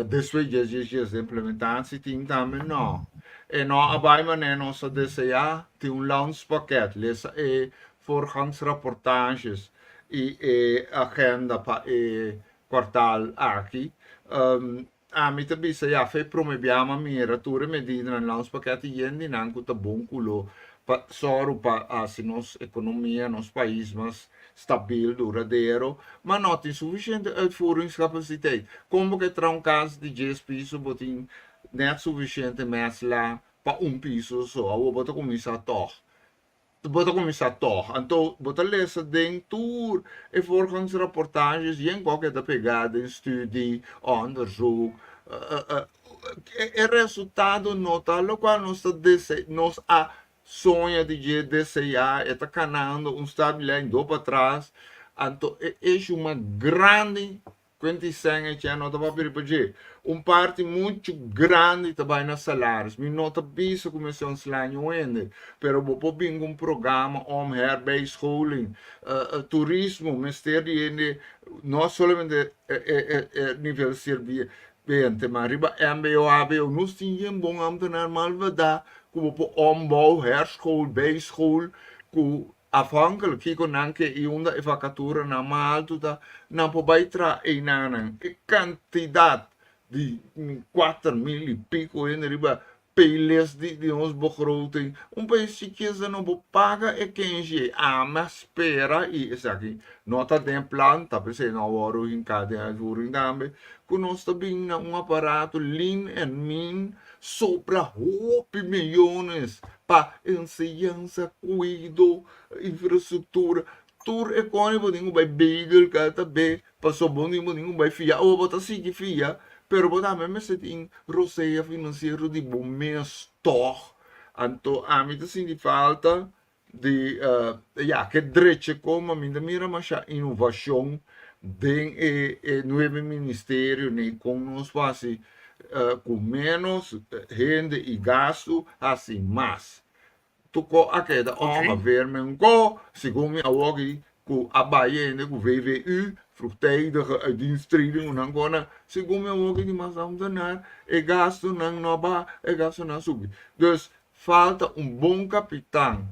despues dje dje dje de implementatie tin tambe no. E no a bai manera nos a deseá, tin un landspakket, lesa e voorgangsrapportages i e agenda pa e kwartaal aki. Ami ta bisa ya fe prome bia mi a mira tur e medidanan landspakket i yen di nan ku ta bon ku lo pa sòru pa hasi nos ekonomia, nos pais mas stabil, duradero, ma no tin sufisiente uitvoeringscapaciteit. Kon bo ke traha un kas di djes piso bo tin net sufisiente mèsla pa un piso so? Awor bo ta kuminsá tòg. Bo ta kuminsá tòg. Anto bo ta lesa den tur e voorgangsrapportages yen kòke ta pegá den studie, onderzoek. E resultado no ta lokual nos ta dese, nos a Soña di dje deseá, e ta kanando un stap lèn do patras, anto e issue mas grandi kuenti sèn e chè no ta papia riba dje. Un parti muchu grandi ta bai na salaris. Mi no ta bisa ku mester ontslaan niun hende, pero bo por bin ku un programa om herbijscholing, turismo mester di hende no solamente e nivel sirbi Bente, ma riba mbo, hbo nos tin yen bon ambtenaar malbada ku bo por ombou, herschool, bijschool, ku afhankelijk kiko nan ke i unda e vakaturanan mas haltu ta, nan por bai traha einanan. E kantidat di 4000 i piko hende riba payles di di nos begroting. Un pais chikies no bo paga e kenshi ei. Ami a spera i esaki no ta den plan, ta p'esei no a wòrdu hinká den uitvoering tambe, ku nos ta bin na un aparato lean and mean sobra hopi miyones pa enseñansa, kuido, infrastruktura. Tur e kòne bo tin ku bai beidel kada ta be Paso bo ni bo tin ku bai fia, awo bo ta sigui fia, pero bo tambe mester tin rosea finansiero di bo mes tòg. Anto ami ta sinti falta di ya ke drecha kon, mi ta mira masha inovashon den e e nuebe ministerio ni kon nos por hasi ku ménos hende i gastu hasi mas. Tuko a keda ongeveer men ko, segun mi awoki. ku a bai hende ku VVU, vroegtijdige uitdiensttreding, ku nan kona, segun mi awor ki di mas ambtenaar, e gastunan no a baha, e gastunan a subi. Dus falta un bon kapitan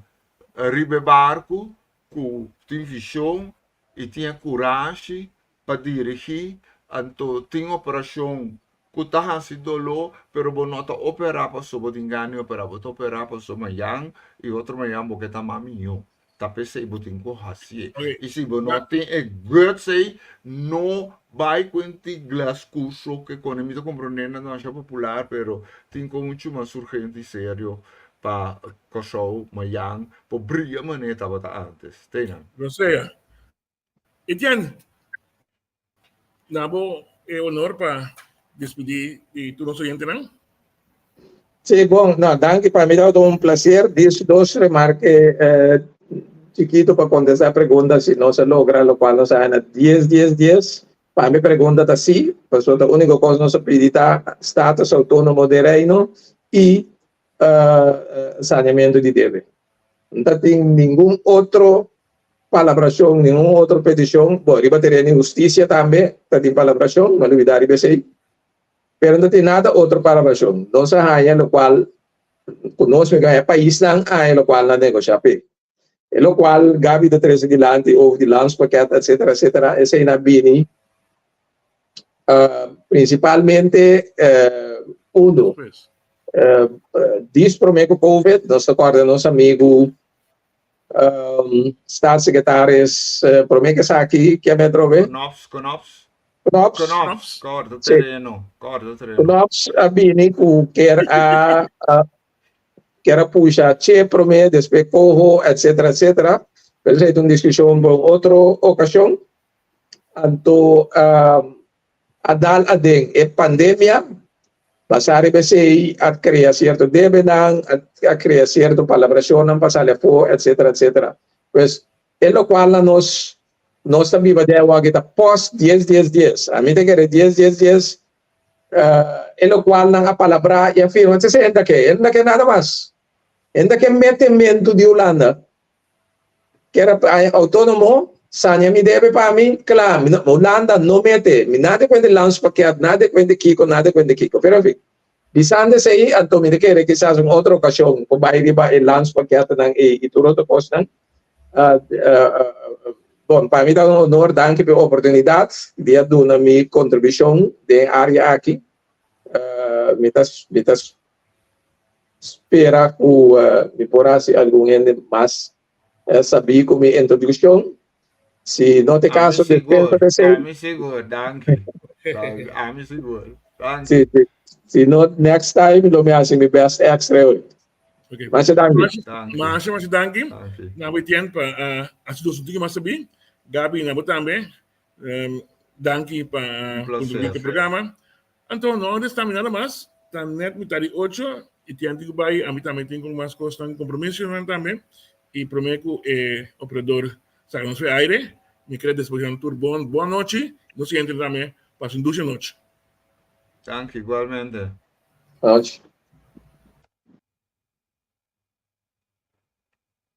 riba e barku ku tin vishon i tin e kurashi pa dirigí, anto tin operashon ku ta hasi doló, pero bo no ta operá pasobra bo tin gana di operá, bo ta operá pasobra mañan i otro mañan bo ke ta mas mihó. Ta p'esei bo tin ku hasié. I si bo no tin e guts ei, no bai ku enti glas kurso ke kone. Mi ta komprondé nan ta masha popular, pero tin kon muchu mas urgente i serio pa Kòrsou mañan por bria manera e tabata ántes. Te nan. Rosea, Etienne, na bo e honor pa despedí di tur nos oyentenan. Sí, bon, no, danki. Pa mi tabata un placer. Dis dos remarke eh, chiquito pa contesta pregunta si nos a logra locual nos a na 10, 10, 10. Pa mi pregunta ta sí, pasobra ta único cos nos a pidi ta status autónomo de Reino y uh, saneamiento di debe. No ta tin ningun otro palabracion, ningun otro peticion. Bon, riba tereno di husticia tambe ta tin palabracion, no olbida riba esey. Pero no tin nada otro palabracion. Nos a haña locual cu nos mester haña, paisnan a haña locual nan negocia p'e. E locual Gaby ta trece dilanti over di landspakket etcetera etcetera, esey na bini principalmente uno dis prome cu covid nos ta corda nos amigo Staatssecretaris prome cu esaki ke me atrobe? Knops, Knops. Knops. Knops, corda tereno, corda tereno. Knops a bini cu kier a kier a pusha Che prome, despues Coho, etcetera, etcetera. Pero esey ta un discusion pa un otro ocasion. Anto a dal aden e pandemia, basá riba esei a krea sierto debenan, a krea sierto palabrashonnan pa sali afó, etcetera, etcetera. Pues e lokual na nos nos ta biba den awor ta post dies dies dies. Ami ta kere dies dies dies e lokual nan a palabrá i a firma, esei hende ta ke, hende ta ke nada mas. Hende ta ke metementu di Hulanda. Kera haña autónomo, sania mi debe pa mi, kla, mi no, Hulanda no mete, mi nada kuente landspakket, nada kuente kiko, nada kuente kiko, pero en fin. Bisando esei, anto mi ta kere kisas un otro okashon por bai riba e landspakketnan ei i tur otro kosnan. Bon, pa mi ta un honor, danki pa e oportunidat di a duna mi kontribushon den e área aki. Mi ta, mi ta Spera ku mi por hasi algun hende mas sabí ku mi introdukshon. Si no ta e kaso, despensa pa esei. Ami sigur, danki. Ami sigur, danki. Si, si. Si no, next time lo mi hasi mi best extra hoy. Okay. Masha danki. Masha, masha danki. Na bo Etienne pa hasi nos un tiki mas sabí. Gaby, na bo tambe. Danki pa kontribuí ku e programa. Anto no resta mi nada mas, ta net mitad di ocho y tin anti cu bay, ami tambe tin con mas cosnan, compromisonan tambe, y prome cu e operador saca nos fe aire, mi kere despeja nan tur bon bon nochi, nos siguiente tambe pasa un dushi nochi. Danki, igualmente. Nochi.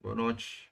Bon nochi.